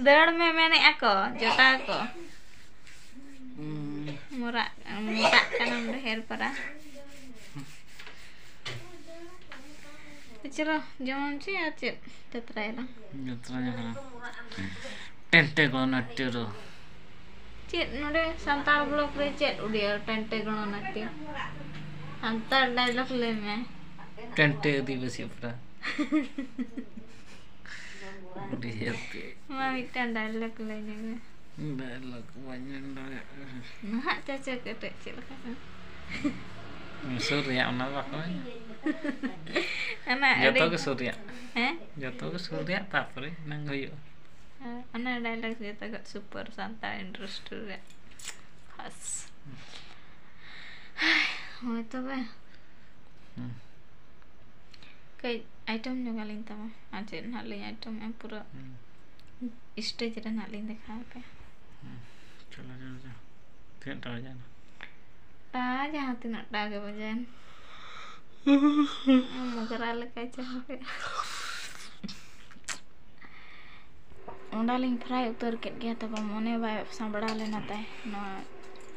ᱫᱟᱹᱲ ᱢᱮ ᱢᱮᱱᱮᱜᱼᱟ ᱠᱚ, ᱡᱚᱴᱟᱣ ᱠᱚ᱾ ᱦᱩᱸ᱾ ᱢᱚᱨᱟᱜ, ᱢᱚᱴᱟᱜ ᱠᱟᱱᱟᱢ ᱰᱷᱮᱨ ᱯᱟᱨᱟ᱾ ᱪᱚᱞᱚ, ᱡᱚᱢᱟᱢ ᱪᱮ ᱟᱨ ᱪᱮᱫ? ᱡᱟᱛᱨᱟᱭᱟᱞᱟᱝ᱾ ᱡᱟᱛᱨᱟ ᱧᱮᱞ᱾ ᱴᱮᱱᱴᱮ ᱠᱚ ᱱᱟᱴᱴᱚ ᱨᱚ᱾ ᱪᱮᱫ ᱱᱚᱰᱮ ᱥᱟᱱᱛᱟᱲ ᱵᱞᱚᱜ ᱨᱮ ᱪᱮᱫ ᱩᱰᱤᱭᱟ ᱴᱮᱱᱴᱮ ᱜᱚᱬᱚᱱᱟᱛᱤ? ᱥᱟᱱᱛᱟᱲ ᱰᱟᱭᱞᱚᱜ ᱞᱟᱹᱭ ᱢᱮ᱾ ᱴᱮᱱᱴᱮ ᱟᱹᱫᱤᱵᱟᱹᱥᱤ ᱚᱯᱮᱨᱟ᱾ ᱩᱰᱤᱭᱟ ᱛᱮ᱾ ᱢᱟ ᱢᱤᱫᱴᱟᱝ ᱰᱟᱭᱞᱚᱜ ᱞᱟᱹᱭ ᱧᱚᱜ ᱢᱮ᱾ ᱰᱟᱭᱞᱚᱜ ᱵᱟᱹᱧ ᱢᱮᱱ ᱫᱟᱲᱮᱭᱟᱜ ᱠᱟᱱᱟ᱾ ᱱᱟᱦᱟᱜ ᱪᱟᱪᱟ ᱠᱟᱹᱴᱤᱡ ᱪᱮᱫ ᱞᱮᱠᱟ ᱠᱟᱱᱟ? ᱥᱩᱨ ᱨᱮᱭᱟᱜ ᱚᱱᱟ ᱫᱚ ᱵᱟᱠᱚ ᱢᱮᱱᱟ᱾ ᱚᱱᱟ ᱡᱚᱛᱚ ᱟᱹᱰᱤ ᱜᱮ ᱥᱩᱨ ᱨᱮᱭᱟᱜ᱾ ᱦᱮᱸ? ᱡᱚᱛᱚ ᱜᱮ ᱥᱩᱨ ᱨᱮᱭᱟᱜ, ᱛᱟᱨᱯᱚᱨᱮ ᱱᱟᱝ ᱦᱩᱭᱩᱜᱼᱟ᱾ ᱦᱮᱸ, ᱚᱱᱟ ᱰᱟᱭᱞᱚᱜ ᱡᱚᱛᱚ ᱠᱷᱚᱱ ᱥᱩᱯᱟᱨ ᱥᱟᱱᱛᱟᱲ ᱤᱱᱰᱟᱥᱴᱨᱤ ᱨᱮ ᱠᱷᱟᱥ᱾ ᱦᱳᱭ ᱛᱚᱵᱮ᱾ ᱦᱩᱸ᱾ ᱠᱟᱹᱡ ᱟᱭᱴᱮᱢ ᱧᱚᱜ ᱟᱹᱞᱤᱧ ᱛᱟᱵᱚᱱ᱾ ᱟᱨ ᱪᱮᱫ ᱱᱟᱦᱟᱜ ᱞᱤᱧ ᱟᱭᱴᱮᱢᱮᱜᱼᱟ, ᱯᱩᱨᱟᱹ ᱦᱩᱸ᱾ ᱥᱴᱮᱡᱽ ᱨᱮ ᱱᱟᱦᱟᱜ ᱞᱤᱧ ᱫᱮᱠᱷᱟᱣ ᱟᱯᱮᱭᱟ᱾ ᱦᱩᱸ᱾ ᱪᱚᱞᱚ, ᱪᱚᱞᱚ, ᱪᱚᱞᱚ᱾ ᱛᱤᱱᱟᱹᱜ ᱴᱟ ᱵᱟᱡᱟᱣᱮᱱᱟ? ᱴᱟ ᱡᱟᱦᱟᱸ ᱛᱤᱱᱟᱹᱜ ᱴᱟ ᱜᱮ ᱵᱟᱡᱟᱣᱮᱱ᱾ ᱢᱚᱜᱽᱨᱟ ᱞᱮᱠᱟᱭ ᱪᱟᱦᱟᱣ ᱠᱮᱫ᱾ ᱚᱸᱰᱮ ᱞᱤᱧ ᱯᱷᱨᱟᱭ ᱩᱛᱟᱹᱨ ᱠᱮᱫ ᱜᱮᱭᱟ, ᱛᱚᱵᱮ ᱢᱚᱱᱮ ᱵᱟᱭ ᱥᱟᱸᱵᱲᱟᱣ ᱞᱮᱱᱟ ᱛᱟᱭ᱾ ᱱᱚᱣᱟ,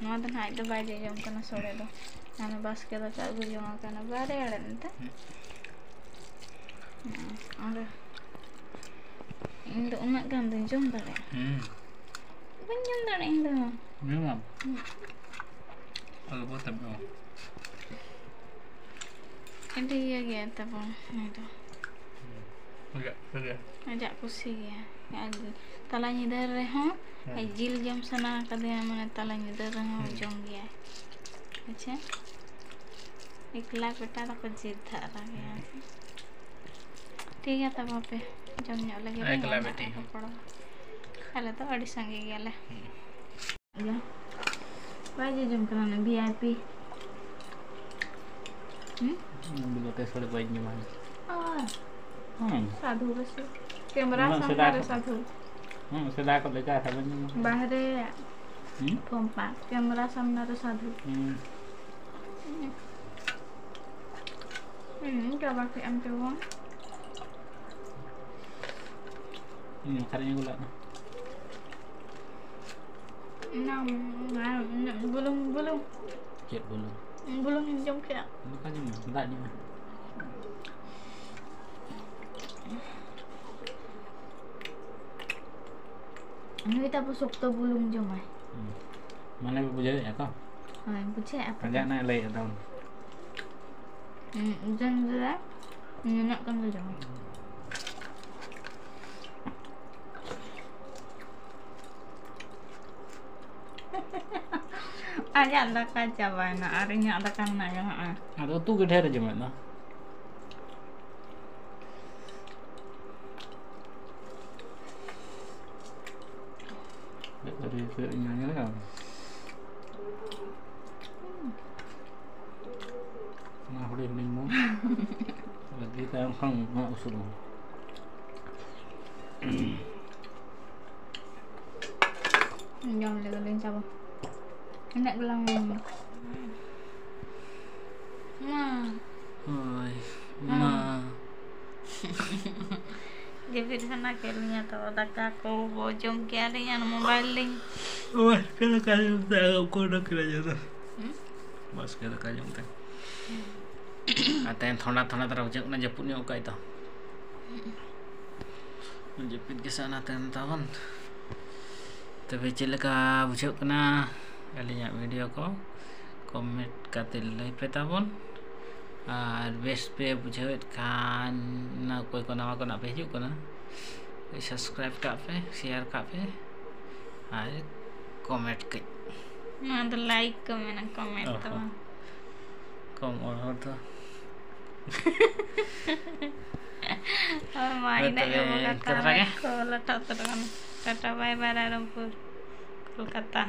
ᱱᱚᱣᱟ ᱫᱚ ᱱᱟᱦᱟᱜ ᱟᱡ ᱫᱚ ᱵᱟᱭ ᱡᱚᱡᱚᱢ ᱠᱟᱱᱟ ᱥᱚᱲᱮ ᱫᱚ᱾ ᱢᱟᱱᱮ ᱵᱟᱥᱠᱮ ᱫᱟᱠᱟ ᱟᱹᱜᱩ ᱡᱚᱝ ᱠᱟᱱᱟ, ᱵᱟᱨᱭᱟ ᱟᱲᱟᱜ ᱮᱱᱛᱮ᱾ ᱦᱩᱸ᱾ ᱦᱩᱸ, ᱚᱸᱰᱮ ᱤᱧ ᱫᱚ ᱩᱱᱟᱹᱜ ᱜᱟᱱ ᱫᱚᱧ ᱡᱚᱢ ᱫᱟᱲᱮᱭᱟᱜᱼᱟ? ᱦᱩᱸ᱾ ᱵᱟᱹᱧ ᱡᱚᱢ ᱫᱟᱲᱮᱭᱟᱜᱼᱟ ᱤᱧ ᱫᱚ᱾ ᱧᱩᱭ ᱢᱮ᱾ ᱦᱩᱸ᱾ ᱟᱫᱚ ᱵᱟᱹᱧ ᱡᱚᱢᱟ᱾ ᱟᱹᱰᱤ ᱤᱭᱟᱹ ᱜᱮᱭᱟ ᱛᱟᱵᱚᱱ ᱱᱩᱭ ᱫᱚ᱾ ᱦᱩᱸ᱾ ᱟᱡᱟᱜ ᱠᱩᱥᱤ ᱜᱮ᱾ ᱟᱡᱟᱜ ᱠᱩᱥᱤ ᱜᱮ᱾ ᱟᱨ ᱛᱟᱞᱟ ᱧᱤᱫᱟᱹ ᱨᱮᱦᱚᱸ ᱦᱮᱸ᱾ ᱟᱡ ᱡᱤᱞ ᱡᱚᱢ ᱥᱟᱱᱟ ᱠᱟᱫᱮᱭᱟ, ᱢᱟᱱᱮ ᱛᱟᱞᱟ ᱧᱤᱫᱟᱹ ᱨᱮᱦᱚᱸ ᱦᱮᱸ᱾ ᱡᱚᱢ ᱜᱮᱭᱟᱭ᱾ ᱟᱪᱪᱷᱟ, ᱮᱠᱞᱟ ᱵᱮᱴᱟ ᱫᱚᱠᱚ ᱡᱤᱫ ᱫᱷᱟᱨᱟ ᱜᱮᱭᱟ᱾ ᱦᱮᱸ᱾ ᱴᱷᱤᱠ ᱜᱮᱭᱟ, ᱛᱟᱵᱚ ᱯᱮ ᱡᱚᱢ ᱧᱚᱜ ᱞᱟᱹᱜᱤᱫ ᱮᱠᱞᱟ ᱵᱮᱴᱤ᱾ ᱦᱚᱯᱚᱲ᱾ ᱟᱞᱮ ᱫᱚ ᱟᱹᱰᱤ ᱥᱟᱸᱜᱮ ᱜᱮᱭᱟᱞᱮ᱾ ᱦᱮᱸ᱾ ᱵᱟᱭ ᱡᱚᱡᱚᱢ ᱠᱟᱱᱟ ᱩᱱᱤ ᱵᱷᱤ ᱟᱭ ᱯᱤ᱾ ᱦᱩᱸ? ᱵᱤᱞᱟᱹᱛᱤ ᱥᱚᱲᱮ ᱵᱟᱹᱧ ᱡᱚᱢᱟ᱾ ᱟᱨ ᱦᱩᱸ᱾ ᱥᱟᱫᱷᱩ ᱵᱮᱥᱤ᱾ ᱠᱮᱢᱨᱟ ᱩᱱᱟᱹᱜ ᱥᱟᱢᱱᱟ ᱥᱮᱫᱟᱭ ᱨᱮ ᱠᱷᱚᱱ᱾ ᱥᱟᱫᱷᱩ᱾ ᱦᱩᱸ, ᱥᱮᱫᱟᱭ ᱠᱷᱚᱱ ᱞᱮ ᱪᱟᱥᱟ, ᱵᱟᱹᱧ ᱡᱚᱢᱟ᱾ ᱵᱟᱦᱨᱮ᱾ ᱦᱩᱸ? ᱯᱷᱚᱢᱯᱟ᱾ ᱠᱮᱢᱨᱟ ᱥᱟᱢᱱᱟ ᱨᱮ ᱥᱟᱫᱷᱩ᱾ ᱦᱩᱸ᱾ ᱦᱩᱸ᱾ ᱦᱩᱸ, ᱪᱟᱵᱟ ᱠᱮᱫ ᱟᱢ ᱪᱚ ᱵᱟᱝ? ᱤᱧ ᱚᱠᱟᱨᱤᱧ ᱟᱹᱜᱩ ᱞᱮᱫ ᱱᱟ? ᱚᱱᱟ, ᱚᱱᱟ, ᱚᱱᱟ ᱵᱩᱞᱩᱝ, ᱵᱩᱞᱩᱝ᱾ ᱪᱮᱫ ᱵᱩᱞᱩᱝ? ᱵᱩᱞᱩᱝ ᱤᱧ ᱡᱚᱢ ᱠᱮᱫᱟ᱾ ᱫᱟᱠᱟ ᱡᱚᱢ ᱢᱮ, ᱫᱟᱜ ᱧᱩ ᱢᱮ᱾ ᱱᱩᱭ ᱛᱟᱵᱚ ᱥᱚᱠᱛᱚ ᱵᱩᱞᱩᱝ ᱡᱚᱢᱟᱭ᱾ ᱢᱟᱱᱮ ᱯᱮ ᱵᱩᱡᱷᱟᱹᱣᱮᱫᱼᱟ ᱛᱚ? ᱦᱳᱭ, ᱵᱩᱡᱷᱟᱹᱣᱮᱫᱼᱟ ᱯᱮ ᱛᱚ? ᱟᱡᱟᱜ ᱱᱟᱜ ᱞᱟᱹᱭᱮᱫᱼᱟ ᱛᱟᱵᱚᱱ᱾ ᱦᱩᱸ, ᱡᱚᱢ ᱫᱟᱞᱮ᱾ ᱱᱩᱱᱟᱹᱜ ᱜᱟᱱ ᱫᱚ ᱡᱚᱢ᱾ ᱟᱡᱟᱜ ᱫᱟᱠᱟ ᱪᱟᱵᱟᱭᱮᱱᱟ ᱟᱨ ᱤᱧᱟᱹᱜ ᱫᱟᱠᱟ ᱢᱮᱱᱟᱜ ᱜᱮᱭᱟ ᱦᱚᱸᱜᱼᱚᱭ᱾ ᱟᱫᱚ ᱩᱛᱩ ᱜᱮ ᱰᱷᱮᱨ ᱡᱚᱢᱮᱫ ᱫᱚ᱾ ᱟᱹᱰᱤ ᱩᱛᱟᱹᱨ ᱤᱧ ᱧᱮᱞ ᱠᱟᱜᱼᱟ᱾ ᱚᱱᱟ ᱦᱩᱰᱤᱧ ᱦᱩᱰᱤᱧ ᱢᱚ᱾ ᱵᱟᱹᱜᱤ ᱛᱟᱭᱚᱢ ᱠᱷᱟᱱ ᱚᱱᱟ ᱩᱥᱩᱞ ᱢᱚ᱾ ᱡᱚᱢ ᱞᱮᱜᱮ ᱞᱤᱧ ᱪᱟᱵᱟ᱾ ᱤᱱᱟᱹᱜ ᱜᱮᱞᱟᱝ ᱡᱚᱢᱟ᱾ ᱢᱟ᱾ ᱦᱳᱭ, ᱦᱩᱸ᱾ ᱢᱟ᱾ ᱡᱟᱹᱯᱤᱫ ᱥᱟᱱᱟ ᱠᱮᱫ ᱞᱤᱧᱟ ᱛᱚ, ᱫᱟᱠᱟ ᱠᱚ ᱵᱚ ᱡᱚᱢ ᱠᱮᱜᱼᱟ ᱞᱤᱧ ᱟᱨ mobile ᱞᱤᱧ ᱵᱟᱥᱠᱮ ᱫᱟᱠᱟ ᱡᱚᱢ ᱛᱮ ᱟᱨ ᱩᱱᱠᱩ ᱚᱰᱚᱠ ᱠᱮᱫᱟ ᱡᱚᱛᱚ᱾ ᱦᱩᱸ? ᱵᱟᱥᱠᱮ ᱫᱟᱠᱟ ᱡᱚᱢ ᱛᱮ᱾ ᱟᱨ ᱛᱮᱦᱮᱧ ᱛᱷᱚᱱᱰᱟ ᱛᱷᱚᱱᱰᱟ ᱫᱷᱟᱨᱟ ᱵᱩᱡᱷᱟᱹᱜ ᱠᱟᱱᱟ, ᱡᱟᱹᱯᱩᱫ ᱧᱚᱜ ᱠᱟᱜᱼᱟᱭ ᱛᱚ᱾ ᱡᱟᱹᱯᱤᱫ ᱜᱮ ᱥᱟᱱᱟ ᱛᱟᱦᱮᱱ ᱛᱟᱵᱚᱱ᱾ ᱛᱚᱵᱮ ᱪᱮᱫ ᱞᱮᱠᱟ ᱵᱩᱡᱷᱟᱹᱜ ᱠᱟᱱᱟ ᱟᱹᱞᱤᱧᱟᱜ video ᱠᱚ? Comment ᱠᱟᱛᱮ ᱞᱟᱹᱭ ᱯᱮ ᱛᱟᱵᱚᱱ᱾ ᱟᱨ ᱵᱮᱥ ᱯᱮ ᱵᱩᱡᱷᱟᱹᱣᱮᱫ ᱠᱷᱟᱱ, ᱚᱱᱟ ᱚᱠᱚᱭ ᱠᱚ ᱱᱟᱣᱟ ᱠᱚ ᱱᱟᱜ ᱯᱮ ᱦᱤᱡᱩᱜ ᱠᱟᱱᱟ, subscribe ᱠᱟᱜ ᱯᱮ, share ᱠᱟᱜ ᱯᱮ ᱟᱨ comment ᱠᱟᱹᱡ᱾ ᱱᱚᱣᱟ ᱫᱚ like ᱠᱚ ᱢᱮᱱᱟ, comment ᱫᱚ ᱚ ᱦᱚᱸ᱾ ᱵᱟᱝ᱾ ᱠᱚᱢ ᱚᱲ ᱦᱚᱲ ᱫᱚ᱾ ᱦᱳᱭ, ᱢᱟ, ᱦᱳᱭ, ᱤᱱᱟᱹᱜ ᱜᱮ ᱛᱚᱵᱮ ᱵᱚᱞᱮ ᱤᱱᱠᱟᱹ ᱫᱷᱟᱨᱟ ᱜᱮ᱾ ᱠᱚ ᱞᱟᱴᱷᱟ ᱩᱛᱟᱹᱨᱚᱜ ᱠᱟᱱᱟ᱾ Tata, bye bye, Rairangpur, Kolkata.